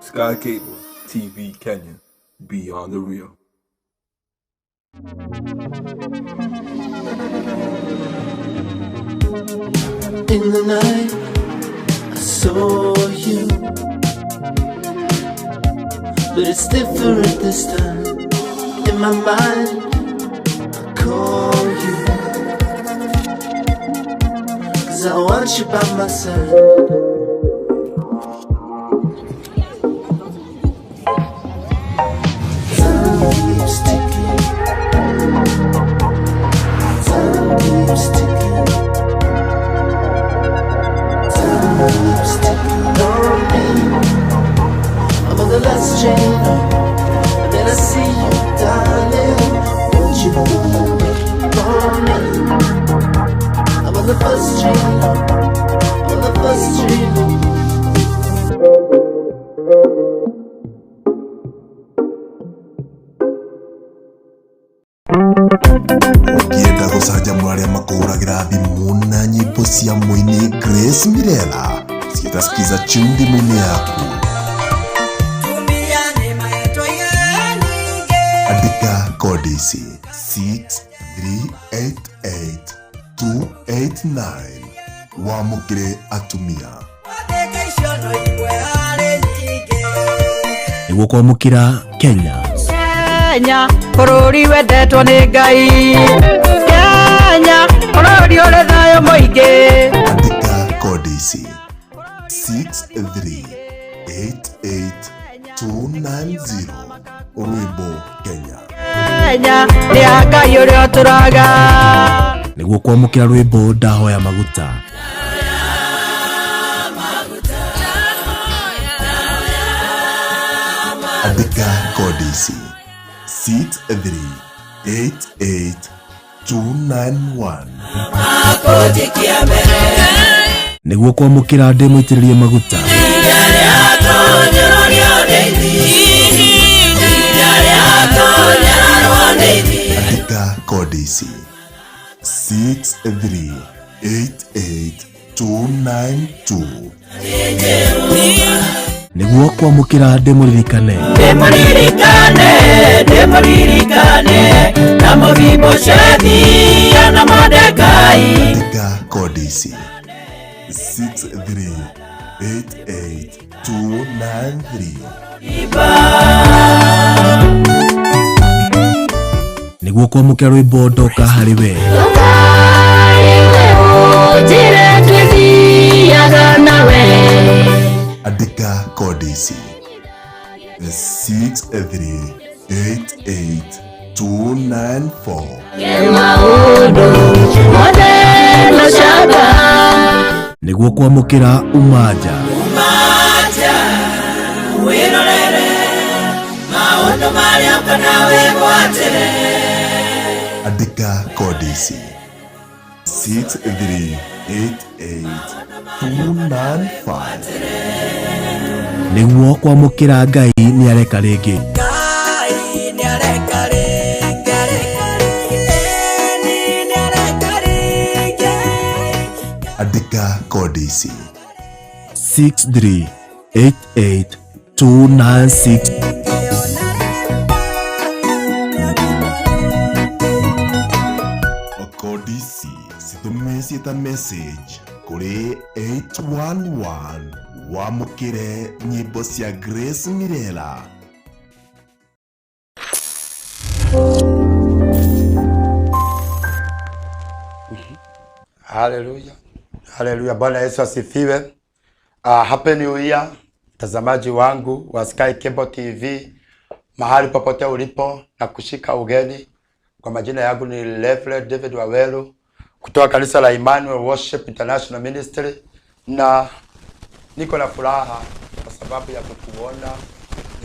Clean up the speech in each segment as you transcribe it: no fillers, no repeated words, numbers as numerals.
Sky Cable TV Kenya, beyond the real. In the night, I saw you, but it's different this time. In my mind, I call you, 'cause I want you by my side. Time keeps ticking, time keeps ticking, time keeps ticking on me. I'm on the last train home, and then I see you, darling. Won't you wait for me? I'm on the first train home, I'm on the first train home. Ũngĩenda gũcanjamũra arĩa makũhũragĩra thimũ na nyĩmbo cia mũini Grace Mirella ciĩta Skiza Tune thimũ-inĩ yaku, andĩka kodi ici 6388289 wamũkĩre atumia. Nĩguo kwamũkĩra Kenya. Kenya bũrũri wendetwo nĩ Ngai, Kenya bũrũri ũrĩ thayũ mũingĩ. Andĩka kodi ici 6388290 rwĩmbo Kenya. Kenya nĩ ya Ngai ũrĩa ũtũraga. Nĩguo kwamũkĩra rwĩmbo Ndahoya Maguta. Andĩka kodi ici 6388291. Nĩguo kwamũkĩra ndĩ mũitĩrĩrie maguta. Andĩka kodi ici 6388292. Nĩguo kwamũkĩra ndĩ mũririkane. Ndĩmũririkane, ndĩmũririkane, na Mefiboshethi na Mordekai. Andĩka kodi ici 6388293. Nĩguo kwamũkĩra rwĩmbo Ndoka Harĩ We. Andĩka kodi ici 6388294. Nĩguo kwamũkĩra Umaja. Umaja wĩrorere maũndũ marĩa ũkona wĩgwatĩre. Andĩka kodi ici 6388295. Nĩguo kwamũkĩra Ngai nĩareka rĩngĩ. Ngai nĩareka rĩngĩ, areka rĩngĩ, ĩni nĩareka rĩngĩ. Andĩka kodi ici 6388296. Kodi ici citũme ciĩta message kũrĩ 811 wamũkĩre nyĩmbo cia Grace Mirella. Haleluya, haleluya! Bwana Yesu asifiwe. Happy New Year mtazamaji wangu wa Sky Cable TV mahali popote ulipo, na kushika ugeni. Kwa majina yangu ni Reverend David Waweru kutoka kanisa la Emmanuel Worship International Ministry, na niko na furaha kwa sababu ya kukuona,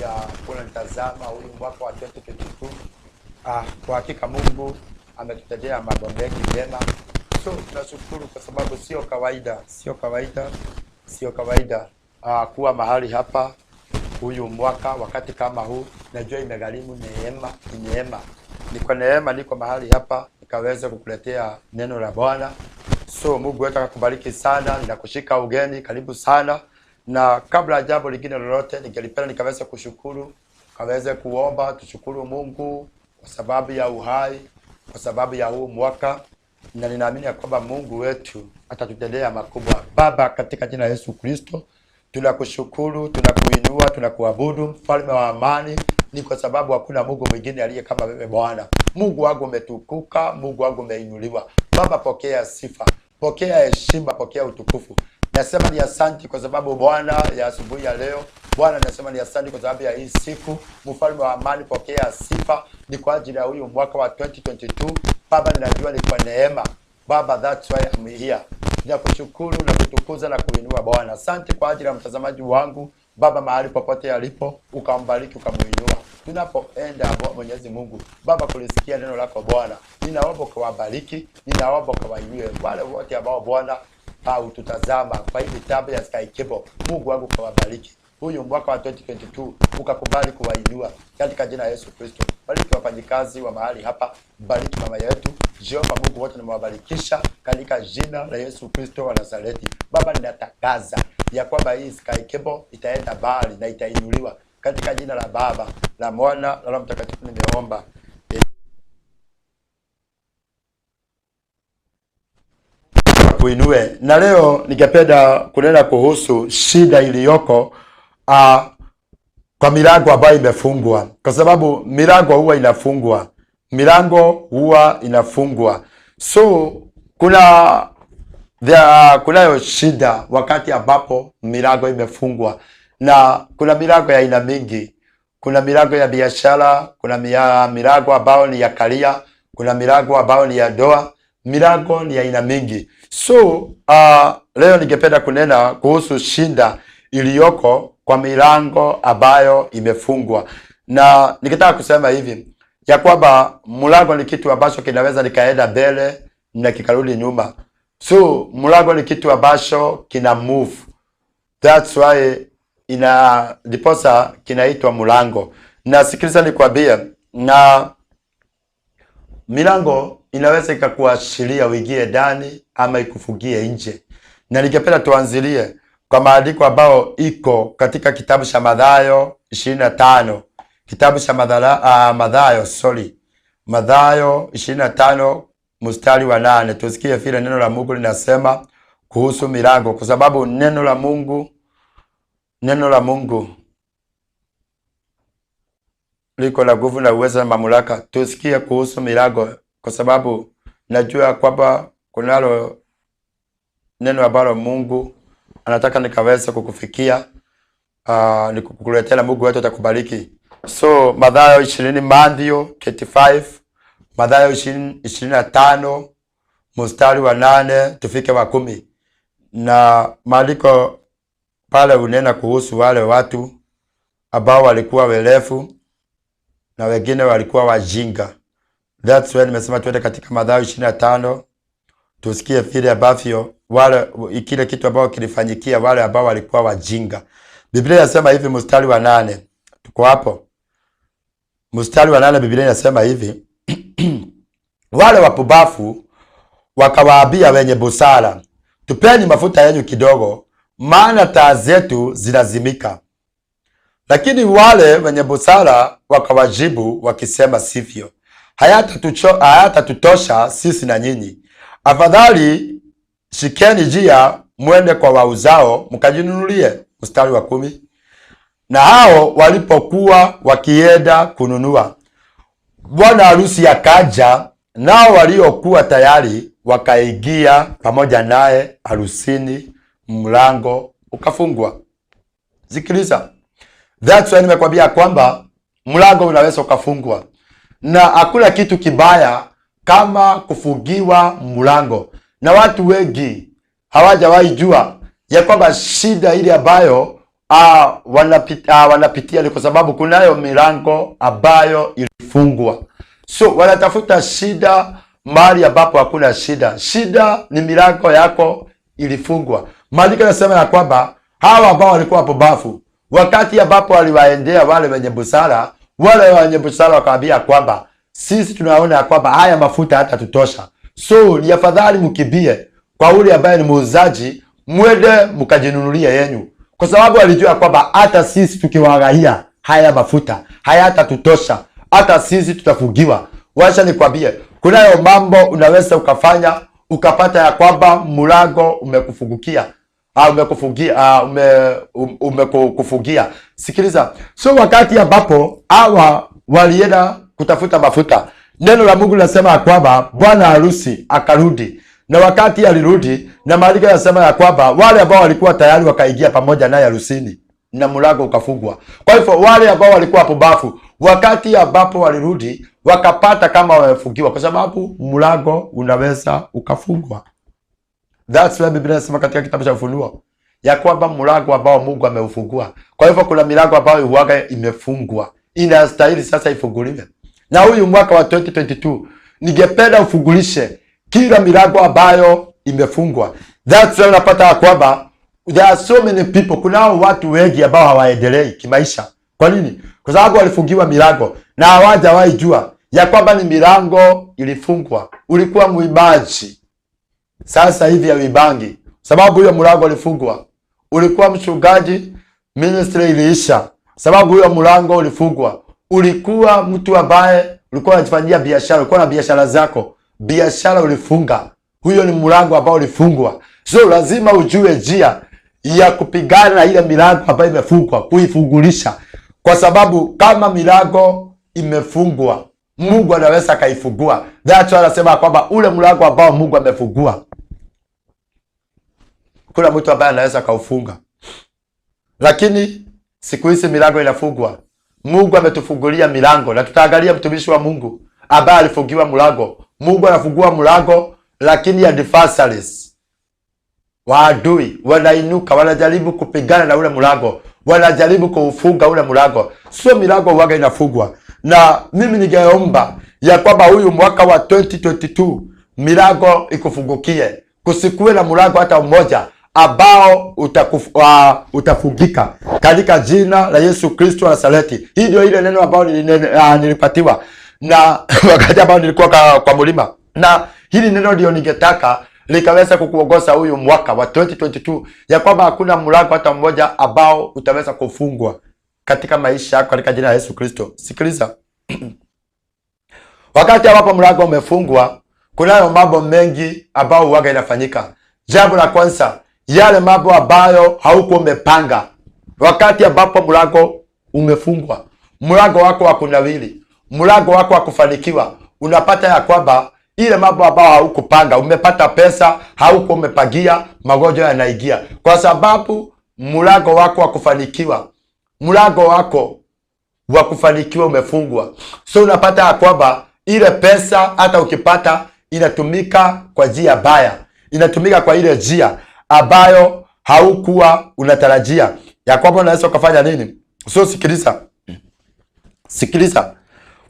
ya kunitazama huyu mwaka wa 2022. Kwa hakika Mungu ametutendea mambo mengi mema. So tunashukuru kwa sababu sio kawaida, sio kawaida, sio kawaida kuwa mahali hapa huyu mwaka wakati kama huu. Najua imegharimu neema, ni neema. Ni kwa neema niko mahali hapa nikaweza kukuletea neno la Bwana. So Mungu wetu akakubariki sana, ninakushika ugeni, karibu sana. Na kabla ya jambo lingine lolote, ningelipenda nikaweza kushukuru, kaweze kuomba, tushukuru Mungu kwa sababu ya uhai, kwa sababu ya huu mwaka, na ninaamini ya kwamba Mungu wetu atatutendea makubwa. Baba, katika jina la Yesu Kristo, tunakushukuru, tunakuinua, tunakuabudu, mfalme wa amani. Ni kwa sababu hakuna Mungu mwingine aliye kama wewe Bwana. Mungu wangu umetukuka, Mungu wangu umeinuliwa. Baba, pokea sifa, pokea heshima, pokea utukufu. Nasema ni asanti kwa sababu Bwana ya asubuhi ya leo. Bwana, nasema ni asanti kwa sababu ya hii siku. Mfalme wa amani, pokea sifa. Ni kwa ajili ya huyu mwaka wa 2022. Baba, ninajua ni kwa neema. Baba, that's why I'm here. Ninakushukuru na kutukuza na kuinua Bwana. Asante kwa ajili ya mtazamaji wangu Baba, mahali popote alipo, ukambariki ukamuinua. Tunapoenda Mwenyezi Mungu Baba, kulisikia neno lako Bwana, ninaomba ukawabariki, ninaomba ukawainue wale wote ambao Bwana tutazama kwa hii vitabu ya Sky Cable. Mungu wangu ukawabariki huyu mwaka wa 2022, ukakubali kuwainua katika jina la Yesu Kristo. Bariki wafanyikazi wa mahali hapa, bariki mama yetu Jehova Mungu, wote nimewabarikisha katika jina la Yesu Kristo wa Nazareti. Baba, ninatangaza ya kwamba hii Sky Cable itaenda mbali na itainuliwa katika jina la Baba, la Mwana, la Roho Mtakatifu nimeomba. Kuinue. Na leo ningependa kunena kuhusu shida iliyoko kwa milango ambayo imefungwa, kwa sababu milango huwa inafungwa, milango huwa inafungwa. So kunayo shida wakati ambapo milango imefungwa, na kuna milango ya aina mingi. Kuna milango ya biashara, kuna milango ambayo ni ya karia, kuna milango ambayo ni ya ndoa, milango ni ya aina mingi. So leo ningependa kunena kuhusu shida iliyoko kwa milango ambayo imefungwa. Na nikitaka kusema hivi ya kwamba mlango ni kitu ambacho kinaweza likaenda mbele na kikarudi nyuma. So mlango ni kitu ambacho kina move. That's why ina diposa kinaitwa mlango. Na sikiliza nikwambie, na milango inaweza ikakuashiria uingie ndani ama ikufungie nje. Na ningependa tuanzilie kwa maandiko ambayo iko katika kitabu cha Mathayo 25. Kitabu cha Mathayo 25 mstari wa 8. Tusikie vile neno la Mungu linasema kuhusu milango, kwa sababu neno la Mungu liko na nguvu na uwezo na mamlaka. Tusikie kuhusu milango, kwa sababu najua kwamba kunalo neno ambalo Mungu anataka nikaweza kukufikia, nikukuletea, na Mungu wetu atakubariki. So Mathayo 20, Mathayo 25, Mathayo 25 mstari wa 8 tufike wa 10. Na maandiko pale unena kuhusu wale watu ambao walikuwa werefu na wengine walikuwa wajinga. That's why nimesema tuende katika Mathayo 25 tusikie vile ambavyo wale, kile kitu ambao kilifanyikia wale ambao walikuwa wajinga. Biblia inasema hivi mstari wa 8. Tuko hapo. Mstari wa 8 Biblia inasema hivi. Wale wapumbavu wakawaambia wenye busara, tupeni mafuta yenu kidogo, maana taa zetu zinazimika. Lakini wale wenye busara wakawajibu wakisema, sivyo, hayatatutosha sisi na nyinyi. Afadhali shikeni njia mwende kwa wauzao mkajinunulie. Mstari wa 10. Na hao walipokuwa wakienda kununua, bwana harusi akaja, nao waliokuwa tayari wakaingia pamoja naye harusini, mlango ukafungwa. Sikiliza. That's why nimekwambia kwamba mlango unaweza ukafungwa. Na hakuna kitu kibaya kama kufungiwa mlango. Na watu wengi hawajawahi jua ya kwamba shida ile ambayo wanapitia ni kwa sababu kunayo milango ambayo ilifungwa. So wanatafuta shida mahali ambapo hakuna shida. Shida ni milango yako ilifungwa. Maandiko yanasema ya kwamba hawa ambao walikuwa hapo bafu, wakati ambapo waliwaendea wale wenye busara, wale wenye busara wakawaambia kwamba sisi tunaona kwamba haya mafuta hata tutosha, so ni afadhali mkibie kwa ule ambaye ni muuzaji, mwende mkajinunulia yenu. Kwa sababu walijua kwamba hata sisi tukiwaghaia haya mafuta hayatatutosha, hata sisi tutafungiwa. Wacha nikwambie, kunayo mambo unaweza ukafanya ukapata ya kwamba mlango umekufungukia, umekufungia, umekufungia. Sikiliza, so wakati ambapo hawa walienda kutafuta mafuta, neno la Mungu linasema ya kwamba bwana harusi akarudi, na wakati alirudi, na maandiko yanasema ya kwamba wale ambao walikuwa tayari wakaingia pamoja naye harusini na mlango ukafungwa. Kwa hivyo wale ambao walikuwa hapo bafu, wakati ambapo walirudi wakapata kama wamefungiwa, kwa sababu mlango unaweza ukafungwa. That's why Biblia inasema katika kitabu cha Ufunuo ya kwamba mlango ambao Mungu ameufungua. Kwa hivyo kuna milango ambayo huaga imefungwa, inastahili sasa ifunguliwe. Na huyu mwaka wa 2022 ningependa ufungulishe kila milango ambayo imefungwa. That's why unapata ya kwamba there are so many people, kunao watu wengi ambao hawaendelei kimaisha. Kwa nini? Kwa sababu walifungiwa milango na hawajawahi jua ya kwamba ni milango ilifungwa. Ulikuwa mwimbaji, sasa hivi hauimbangi sababu huyo mlango ulifungwa. Ulikuwa mchungaji, ministry iliisha sababu huyo mlango ulifungwa. Ulikuwa mtu ambaye ulikuwa unajifanyia biashara, ulikuwa na biashara zako, biashara ulifunga. Huyo ni mlango ambao ulifungwa. So lazima ujue njia ya kupigana na ile milango ambayo imefungwa, kuifungulisha, kwa sababu kama milango imefungwa, Mungu anaweza akaifungua. That's why anasema kwamba ule mlango ambao Mungu amefungua, kuna mtu ambaye anaweza akaufunga. Lakini siku hizi milango inafungwa. Mungu ametufungulia milango, na tutaangalia mtumishi wa Mungu ambaye alifungiwa mlango. Mungu anafungua mlango, lakini adversaries, waadui wanainuka, wanajaribu kupigana na ule mlango, wanajaribu kuufunga ule mlango. Sio milango huwaga inafungwa. Na mimi ningeomba ya kwamba huyu mwaka wa 2022 milango ikufungukie, kusikuwe na mlango hata mmoja ambao utafungika katika jina la Yesu Kristo wa Nazareti. Hii ndio ile neno ambalo nilipatiwa na wakati ambao nilikuwa kwa mlima, na hili neno ndio ningetaka likaweza kukuongoza huyu mwaka wa 2022, ya kwamba hakuna mlango hata mmoja ambao utaweza kufungwa katika maisha yako katika jina la Yesu Kristo. Sikiliza, wakati ambapo mlango umefungwa, kunayo mambo mengi ambayo huwaga inafanyika. Jambo la kwanza, yale mambo ambayo haukuwa umepanga. Wakati ambapo mlango umefungwa, mlango wako wa kunawiri, mlango wako wa kufanikiwa, unapata ya kwamba ile mambo ambayo haukupanga, umepata pesa, haukuwa umepangia, magonjwa yanaingia, kwa sababu mlango wako wa kufanikiwa, mlango wako wa kufanikiwa umefungwa. So unapata ya kwamba ile pesa hata ukipata inatumika kwa njia baya, inatumika kwa ile njia ambayo haukuwa unatarajia ya kwamba unaweza ukafanya nini. So sikiliza, sikiliza,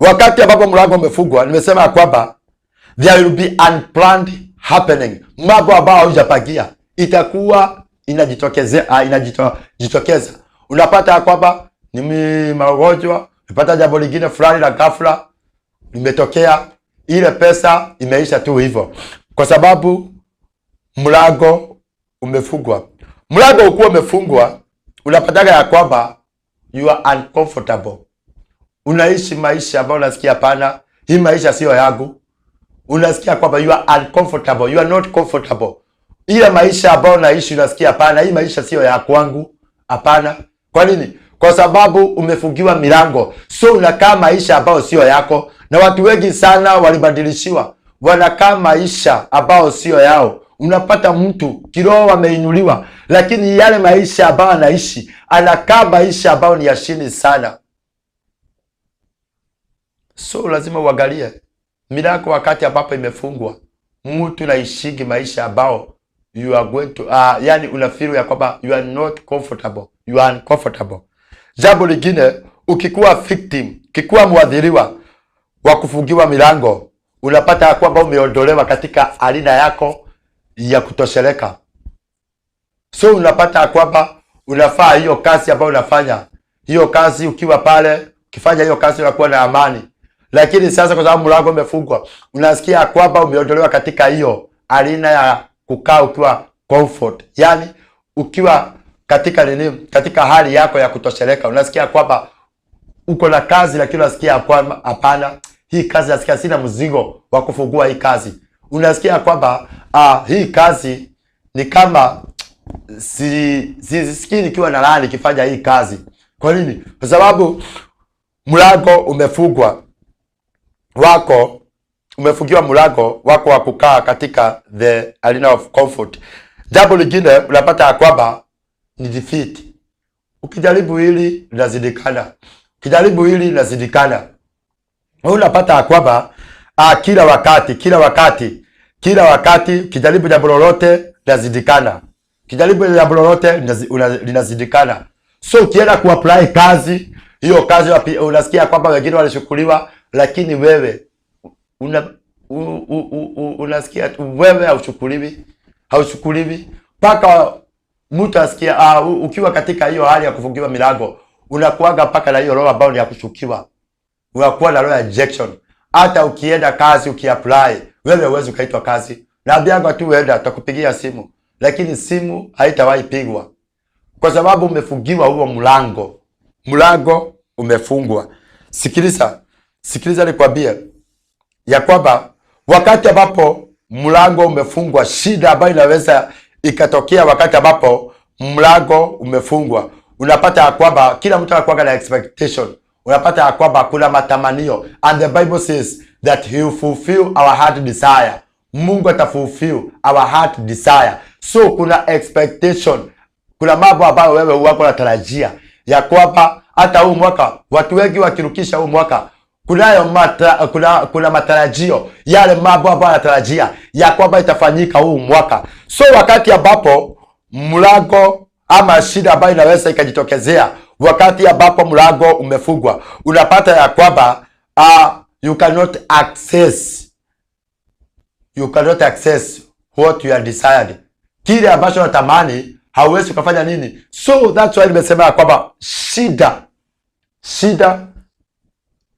wakati ambapo mlango umefungwa, nimesema ya kwamba there will be unplanned happening, mambo ambayo haujapangia itakuwa inajitokeza. Unapata ya kwamba ni magonjwa, unapata jambo lingine fulani la ghafla limetokea, ile pesa imeisha tu hivyo, kwa sababu mlango umefungwa. Mlango ukuwa umefungwa, unapataga ya kwamba you are uncomfortable, unaishi maisha ambayo unasikia hapana, hii maisha siyo yangu. Unasikia kwamba you are uncomfortable, you are not comfortable. Ile maisha ambayo unaishi unasikia hapana, hii maisha siyo ya kwangu, hapana. Kwa nini? Kwa sababu umefungiwa milango, so unakaa maisha ambayo siyo yako. Na watu wengi sana walibadilishiwa, wanakaa maisha ambayo siyo yao. Unapata mtu kiroho ameinuliwa, lakini yale maisha ambayo anaishi, anakaa maisha ambayo ni ya chini sana. So lazima uangalie milango wakati ambapo imefungwa, mtu naishigi maisha ambao you are going to yani unafeel ya kwamba you are not comfortable, you are uncomfortable. Jambo lingine, ukikuwa victim, ukikuwa mwadhiriwa wa kufungiwa milango, unapata ya kwamba umeondolewa katika alina yako ya kutosheleka. So unapata ya kwamba unafaa hiyo kazi ambayo unafanya, hiyo kazi ukiwa pale, ukifanya hiyo kazi unakuwa na amani. Lakini sasa kwa sababu mlango umefungwa, unasikia kwamba umeondolewa katika hiyo alina ya kukaa ukiwa comfort, yani ukiwa katika nini, katika hali yako ya kutosheleka. Unasikia kwamba uko na kazi lakini unasikia kwamba hapana, hii kazi nasikia sina mzigo wa kufungua hii kazi. Unasikia kwamba hii kazi ni kama sisikii nikiwa na raha nikifanya hii kazi. Kwa nini? Kwa sababu mlango umefungwa wako, umefungiwa mlango wako wa kukaa katika the arena of comfort. Jambo lingine unapata ya kwamba ni defeat. Ukijaribu hili linazidikana, ukijaribu hili linazidikana. Wewe unapata ya kwamba kila wakati, kila wakati, kila wakati ukijaribu jambo lolote linazidikana, ukijaribu jambo lolote linazidikana. So ukienda kuapply kazi, hiyo kazi unasikia kwamba wengine walishukuliwa, lakini wewe unasikia wewe hauchukuliwi, hauchukuliwi mpaka mtu asikia. Ukiwa katika hiyo hali ya kufungiwa milango, unakuaga mpaka na hiyo roho ambayo ni ya kushukiwa, unakuwa na roho ya rejection. Hata ukienda kazi ukiapply, wewe huwezi ukaitwa kazi. Naambianga tu enda, tutakupigia simu, lakini simu haitawahi pigwa kwa sababu umefungiwa huo mlango. Mlango umefungwa. Sikiliza, sikiliza nikwambie ya kwamba wakati ambapo mlango umefungwa, shida ambayo inaweza ikatokea wakati ambapo mlango umefungwa, unapata ya kwamba kila mtu anakuwa na expectation, unapata ya kwamba kuna matamanio, and the Bible says that he will fulfill our heart desire. Mungu atafulfill our heart desire. So kuna expectation, kuna mambo ambayo wewe wako unatarajia ya kwamba hata huu mwaka, watu wengi wakirukisha huu mwaka, kuna matarajio, yale mambo ambayo anatarajia ya kwamba itafanyika huu mwaka. So wakati ambapo mlango ama shida ambayo inaweza ikajitokezea wakati ambapo mlango umefungwa, unapata ya kwamba you cannot access, you cannot access what you are desired. Kile ambacho unatamani hauwezi ukafanya nini. So that's why nimesema ya kwamba shida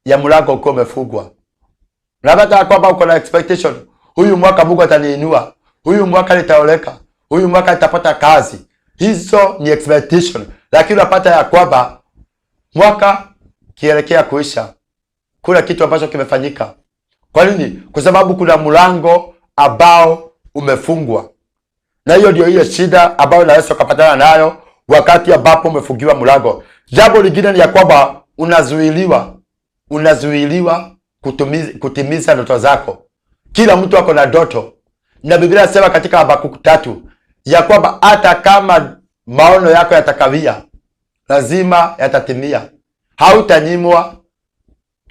ya mlango ukiwa umefungwa, unapata ya kwamba uko na expectation, huyu mwaka Mungu ataniinua, huyu mwaka nitaoleka, huyu mwaka nitapata kazi. Hizo ni expectation, lakini unapata ya kwamba mwaka kielekea kuisha, kuna kitu ambacho kimefanyika. Kwa nini? Kwa sababu kuna mlango ambao umefungwa, na hiyo ndio ile shida ambayo unaweza ukapatana nayo wakati ambapo umefungiwa mlango. Jambo lingine ni ya kwamba unazuiliwa kutimiza ndoto zako. Kila mtu ako na ndoto, na Biblia inasema katika Habakuku 3 ya kwamba hata kama maono yako yatakawia, lazima yatatimia, hautanyimwa.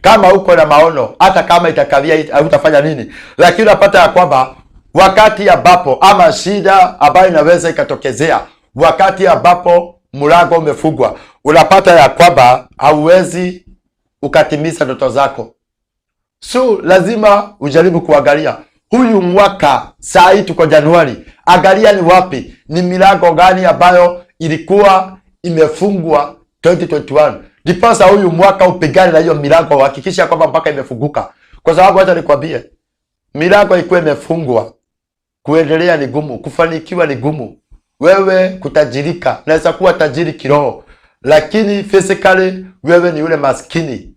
Kama uko na maono, hata kama itakawia, hautafanya nini. Lakini unapata ya kwamba wakati ambapo ama shida ambayo inaweza ikatokezea wakati ambapo mlango umefungwa, unapata ya kwamba hauwezi ukatimiza ndoto zako. So lazima ujaribu kuangalia huyu mwaka, saa hii tuko Januari, angalia ni wapi, ni milango gani ambayo ilikuwa imefungwa 2021. Ndiposa huyu mwaka upigane na hiyo milango, hakikisha kwamba mpaka imefunguka. Kwa sababu acha nikwambie, milango ilikuwa imefungwa, kuendelea ni gumu, kufanikiwa ni gumu. Wewe kutajirika, naweza kuwa tajiri kiroho, lakini physically wewe ni yule maskini.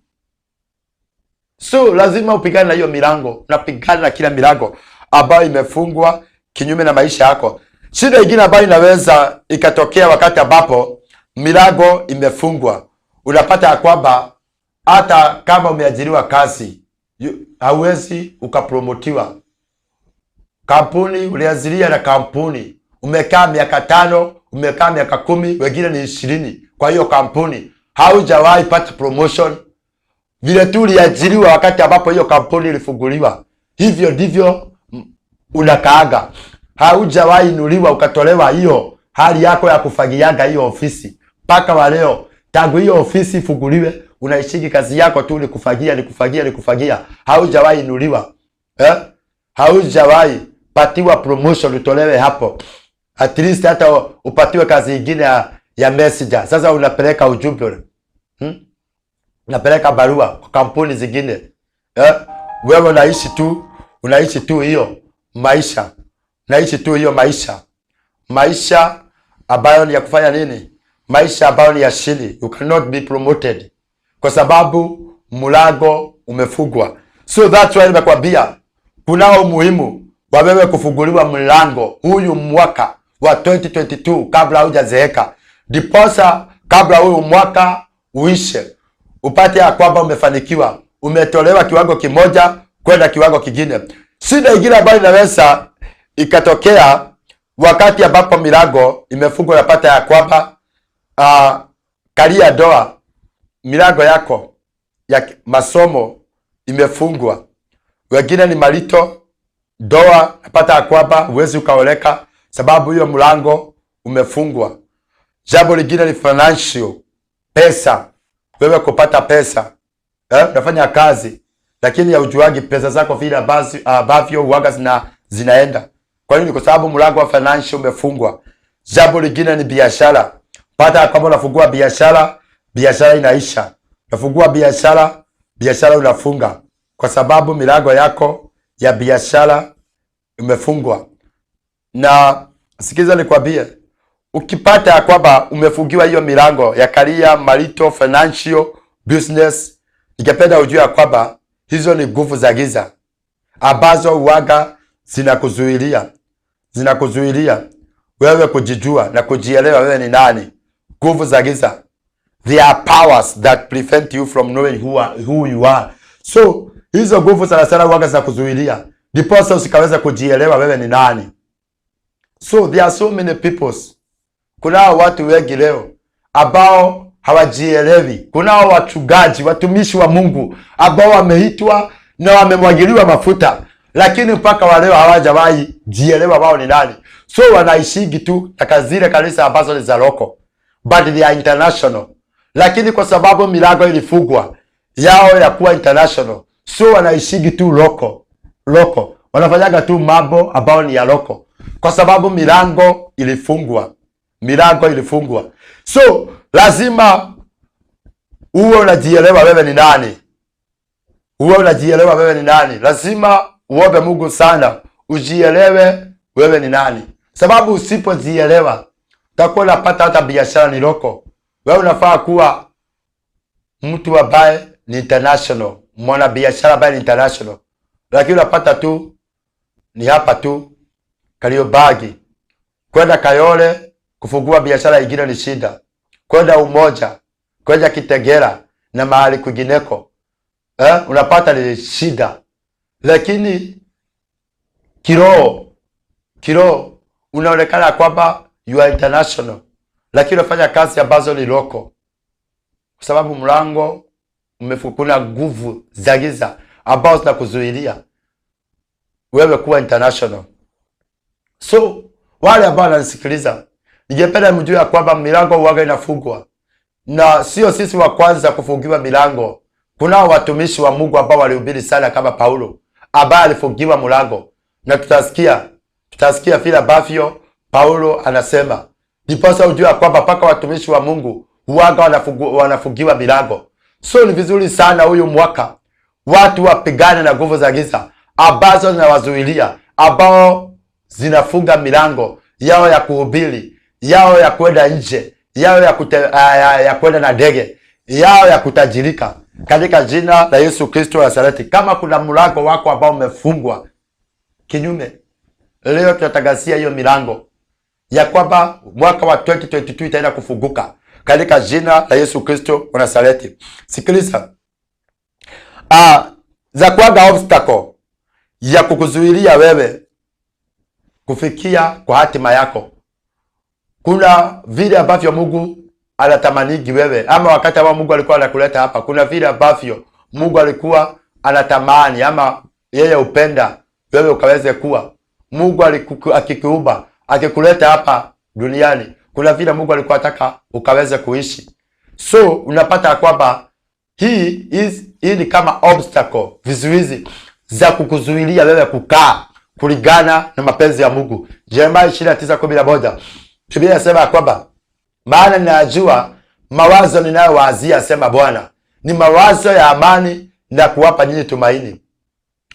So lazima upigane na hiyo milango, napigana na kila milango ambayo imefungwa kinyume na maisha yako. Shida ingine ambayo inaweza ikatokea wakati ambapo milango imefungwa, unapata ya kwamba hata kama umeajiriwa kazi, hauwezi ukapromotiwa. Kampuni uliajiria na kampuni, umekaa miaka 5, umekaa miaka 10, wengine ni 20 kwa hiyo kampuni, haujawahi pata promotion. Vile tu uliajiriwa wakati ambapo hiyo kampuni ilifunguliwa, hivyo ndivyo unakaaga. Haujawahi inuliwa ukatolewa hiyo hali yako ya kufagiaga hiyo ofisi mpaka wa leo. Tangu hiyo ofisi ifunguliwe, unaishiki kazi yako tu ni kufagia, ni kufagia, ni kufagia. Haujawahi inuliwa, Haujawahi patiwa promotion utolewe hapo, at least hata upatiwe kazi nyingine ya messenger. Sasa unapeleka ujumbe, Unapeleka barua kwa kampuni zingine, Wewe unaishi tu hiyo maisha, unaishi tu hiyo maisha, maisha ambayo ni ya kufanya nini? Maisha ambayo ni ya chini. You cannot be promoted kwa sababu mlango umefungwa. So that's why nimekwambia kunao umuhimu wa wewe kufunguliwa mlango huyu mwaka wa 2022 kabla hujazeeka, ndiposa kabla huyu mwaka uishe upate ya kwamba umefanikiwa, umetolewa kiwango kimoja kwenda kiwango kingine. Shida ingine ambayo inaweza ikatokea wakati ambapo milango imefungwa, unapata ya kwamba career door, milango yako ya masomo imefungwa, wengine ni marital door, napata ya kwamba huwezi ukaoleka sababu hiyo mlango umefungwa. Jambo lingine ni financial, pesa, wewe kupata pesa, unafanya kazi lakini haujuagi pesa zako vile ambavyo huaga zinaenda. Kwa nini? Kwa sababu mlango wa financial umefungwa. Jambo lingine ni biashara. Pata kwamba unafungua biashara, biashara inaisha. Unafungua biashara, biashara unafunga, kwa sababu milango yako ya biashara imefungwa. Na sikiza nikwambie, ukipata ya kwamba umefungiwa hiyo milango ya career, marital, financial, business, ningependa ujue ya kwamba hizo ni nguvu za giza ambazo uwaga zinakuzuilia wewe kujijua na kujielewa wewe ni nani. Nguvu za giza, there are powers that prevent you from knowing who you are. So hizo nguvu sana sana uwaga zinakuzuilia, ndiposa usikaweza kujielewa wewe ni nani. So there are so many peoples, kunao watu wengi leo ambao hawajielewi. Kunao wachungaji, watumishi wa Mungu ambao wameitwa na wamemwagiliwa mafuta, lakini mpaka wa leo hawajawahi jielewa wao ni nani. So wanaishigi tu na zile kanisa ambazo ni za local, but they are international. Lakini kwa sababu milango ilifungwa yao ya kuwa international, so wanaishigi tu local local, wanafanyaga tu mambo ambayo ni ya local, kwa sababu milango ilifungwa, milango ilifungwa. So lazima uwe unajielewa wewe ni nani, uwe unajielewa wewe ni nani. Lazima uombe Mungu sana ujielewe wewe ni nani, sababu usipojielewa utakuwa unapata hata biashara ni local. Wewe unafaa kuwa mtu ambaye ni international, mwana biashara ambaye ni international, lakini unapata tu ni hapa tu Kariobangi, kwenda Kayole kufungua biashara ingine ni shida, kwenda Umoja, kwenda Kitegera na mahali kwingineko, unapata ni shida. Lakini kiroho unaonekana kwamba you are international, lakini unafanya kazi ambazo ni local, kwa sababu mlango umefungwa, nguvu za giza ambazo zinakuzuilia wewe kuwa international. So wale ambao wananisikiliza, ningependa mjue ya kwamba milango huwaga inafungwa, na sio sisi wa kwanza kufungiwa milango. Kunao watumishi wa Mungu ambao walihubiri sana kama Paulo ambaye alifungiwa mlango, na tutasikia vile ambavyo Paulo anasema. Ndiposa ujue ya kwamba mpaka watumishi wa Mungu huwaga wanafungiwa milango. So ni vizuri sana huyu mwaka watu wapigane na nguvu za giza ambazo zinawazuilia, ambao zinafunga milango yao ya kuhubiri, yao ya kwenda nje, yao ya kwenda na ndege, yao ya kutajirika, katika jina la Yesu Kristo wa Nazareti. Kama kuna mlango wako ambao umefungwa kinyume, leo tunatangazia hiyo milango ya kwamba mwaka wa 2022 itaenda kufunguka katika jina la Yesu Kristo wa Nazareti. Sikiliza, za kuaga obstacle ya kukuzuilia wewe kufikia kwa hatima yako. Kuna vile ambavyo Mungu anatamanigi wewe, ama wakati ambao Mungu alikuwa anakuleta hapa, kuna vile ambavyo Mungu alikuwa anatamani ama yeye upenda wewe ukaweze kuwa. Mungu akikuumba, akikuleta hapa duniani, kuna vile Mungu alikuwa anataka ukaweze kuishi. So unapata kwamba hii ni kama obstacle, vizuizi za kukuzuilia wewe kukaa kulingana na mapenzi ya Mungu. Yeremia 29:11 Biblia inasema kwamba maana ninajua mawazo ninayowazia, asema Bwana, ni mawazo ya amani na kuwapa nyinyi tumaini.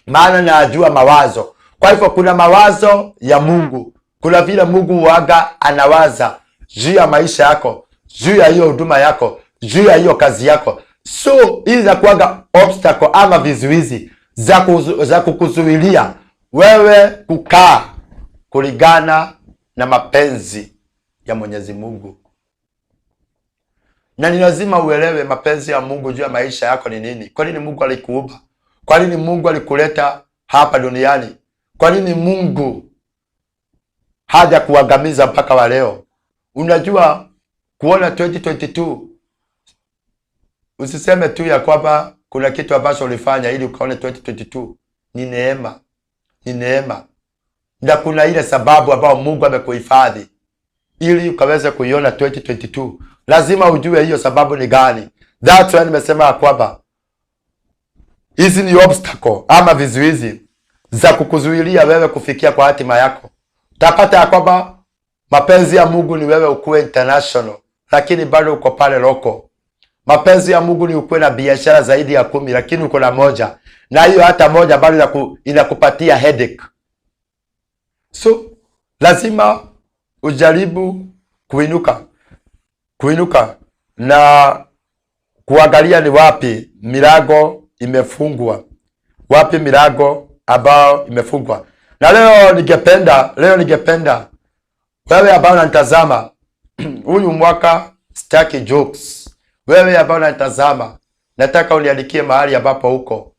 Maana ninajua mawazo. Kwa hivyo kuna mawazo ya Mungu, kuna vile Mungu huaga anawaza juu ya maisha yako, juu ya hiyo huduma yako, juu ya hiyo kazi yako. So hii inakuwaga obstacle ama vizuizi za kukuzuilia wewe kukaa kulingana na mapenzi ya Mwenyezi Mungu. Na ni lazima uelewe mapenzi ya Mungu juu ya maisha yako ni nini. Kwa nini Mungu alikuumba? Kwa nini Mungu alikuleta hapa duniani? Kwa nini Mungu haja kuangamiza mpaka wa leo? Unajua, kuona 2022, usiseme tu ya kwamba kuna kitu ambacho ulifanya ili ukaone 2022. Ni neema, ni neema, na kuna ile sababu ambayo Mungu amekuhifadhi ili ukaweze kuiona 2022. Lazima ujue hiyo sababu ni gani. That's why nimesema ya kwamba hizi ni obstacle ama vizuizi za kukuzuilia wewe kufikia kwa hatima yako. Utapata ya kwamba mapenzi ya Mungu ni wewe ukuwe international, lakini bado uko pale local. Mapenzi ya Mungu ni ukuwe na biashara zaidi ya 10, lakini uko na moja, na hiyo hata moja bado inakupatia headache. So lazima ujaribu kuinuka, kuinuka na kuangalia ni wapi milango imefungwa, wapi milango ambayo imefungwa. Na leo ningependa wewe ambao unanitazama, huyu mwaka sitaki jokes. Wewe ambao unanitazama, nataka uniandikie mahali ambapo uko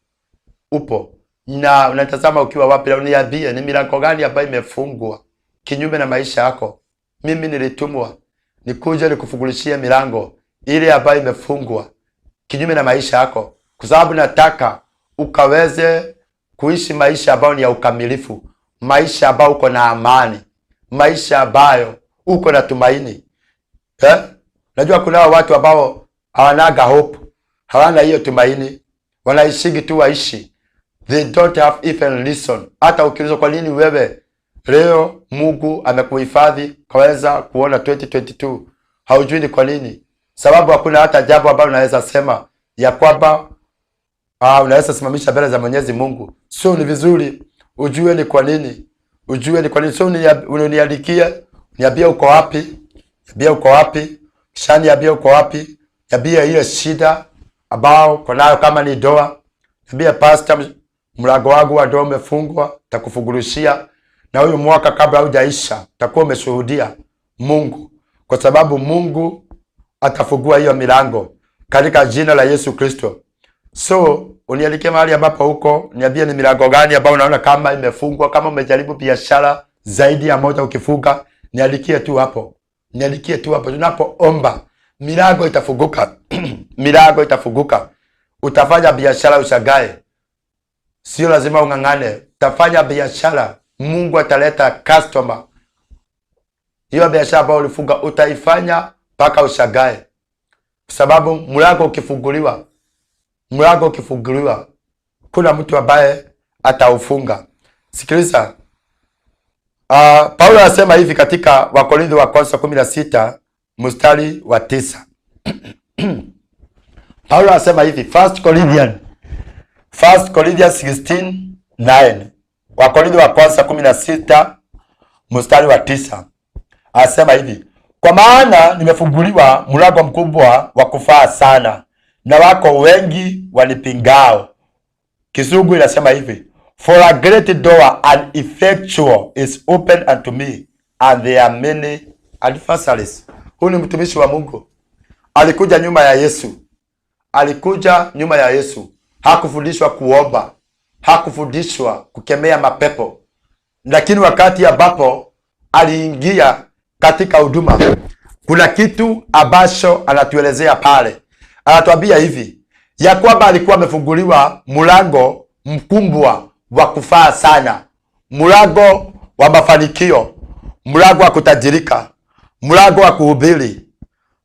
upo na unatazama ukiwa wapi, na uniambie ni milango gani ambayo imefungwa kinyume na maisha yako. Mimi nilitumwa nikuje nikufungulishie milango ile ambayo imefungwa kinyume na maisha yako, kwa sababu nataka ukaweze kuishi maisha ambayo ni ya ukamilifu, maisha ambayo uko na amani, maisha ambayo uko na tumaini. Eh? Najua kuna hao watu ambao hawanaga hope, hawana hiyo tumaini, wanaishigi tu waishi, they don't have even reason. Hata ukiulizwa kwa nini wewe leo Mungu amekuhifadhi kaweza kuona 2022, haujui ni kwa nini, sababu hakuna hata jambo ambalo unaweza sema ya kwamba unaweza simamisha mbele za Mwenyezi Mungu. So ni vizuri ujue ni kwa nini, ujue ni kwa nini. So uniandikie, niambie uko wapi, niambie uko wapi, kisha niambie uko wapi, niambie ile shida ambao uko nayo, kama ni ndoa, niambie, "Pastor, mlango wangu wa ndoa umefungwa," takufungulishia na huyu mwaka kabla haujaisha utakuwa umeshuhudia Mungu, kwa sababu Mungu atafungua hiyo milango katika jina la Yesu Kristo. So uniandikie mahali ambapo uko, niambie ni milango gani ambayo unaona kama imefungwa. Kama umejaribu biashara zaidi ya moja ukifunga, niandikie tu hapo, niandikie tu hapo. Tunapoomba milango itafunguka, milango itafunguka. Utafanya biashara ushangae, sio lazima ung'ang'ane. Utafanya biashara, Mungu ataleta customer. Hiyo biashara ambayo ulifunga utaifanya mpaka ushangae, kwa sababu mlango ukifunguliwa, mlango ukifunguliwa, kuna mtu ambaye ataufunga. Sikiliza, Paulo anasema hivi katika Wakorintho wa kwanza 16 mstari wa 9. Paulo anasema hivi, First Corinthians 16:9. Wakorintho wa kwanza 16 mstari wa 9 anasema hivi, "Kwa maana nimefunguliwa mlango mkubwa wa kufaa sana, na wako wengi wanipingao." Kizungu inasema hivi, "For a great door and effectual is open unto me, and there are many adversaries." Huyu ni mtumishi wa Mungu, alikuja nyuma ya Yesu, alikuja nyuma ya Yesu. Hakufundishwa kuomba, hakufundishwa kukemea mapepo, lakini wakati ambapo aliingia katika huduma, kuna kitu ambacho anatuelezea pale. Anatuambia hivi ya kwamba alikuwa amefunguliwa mlango mkubwa wa kufaa sana, mlango wa mafanikio, mlango wa kutajirika, mlango wa kuhubiri,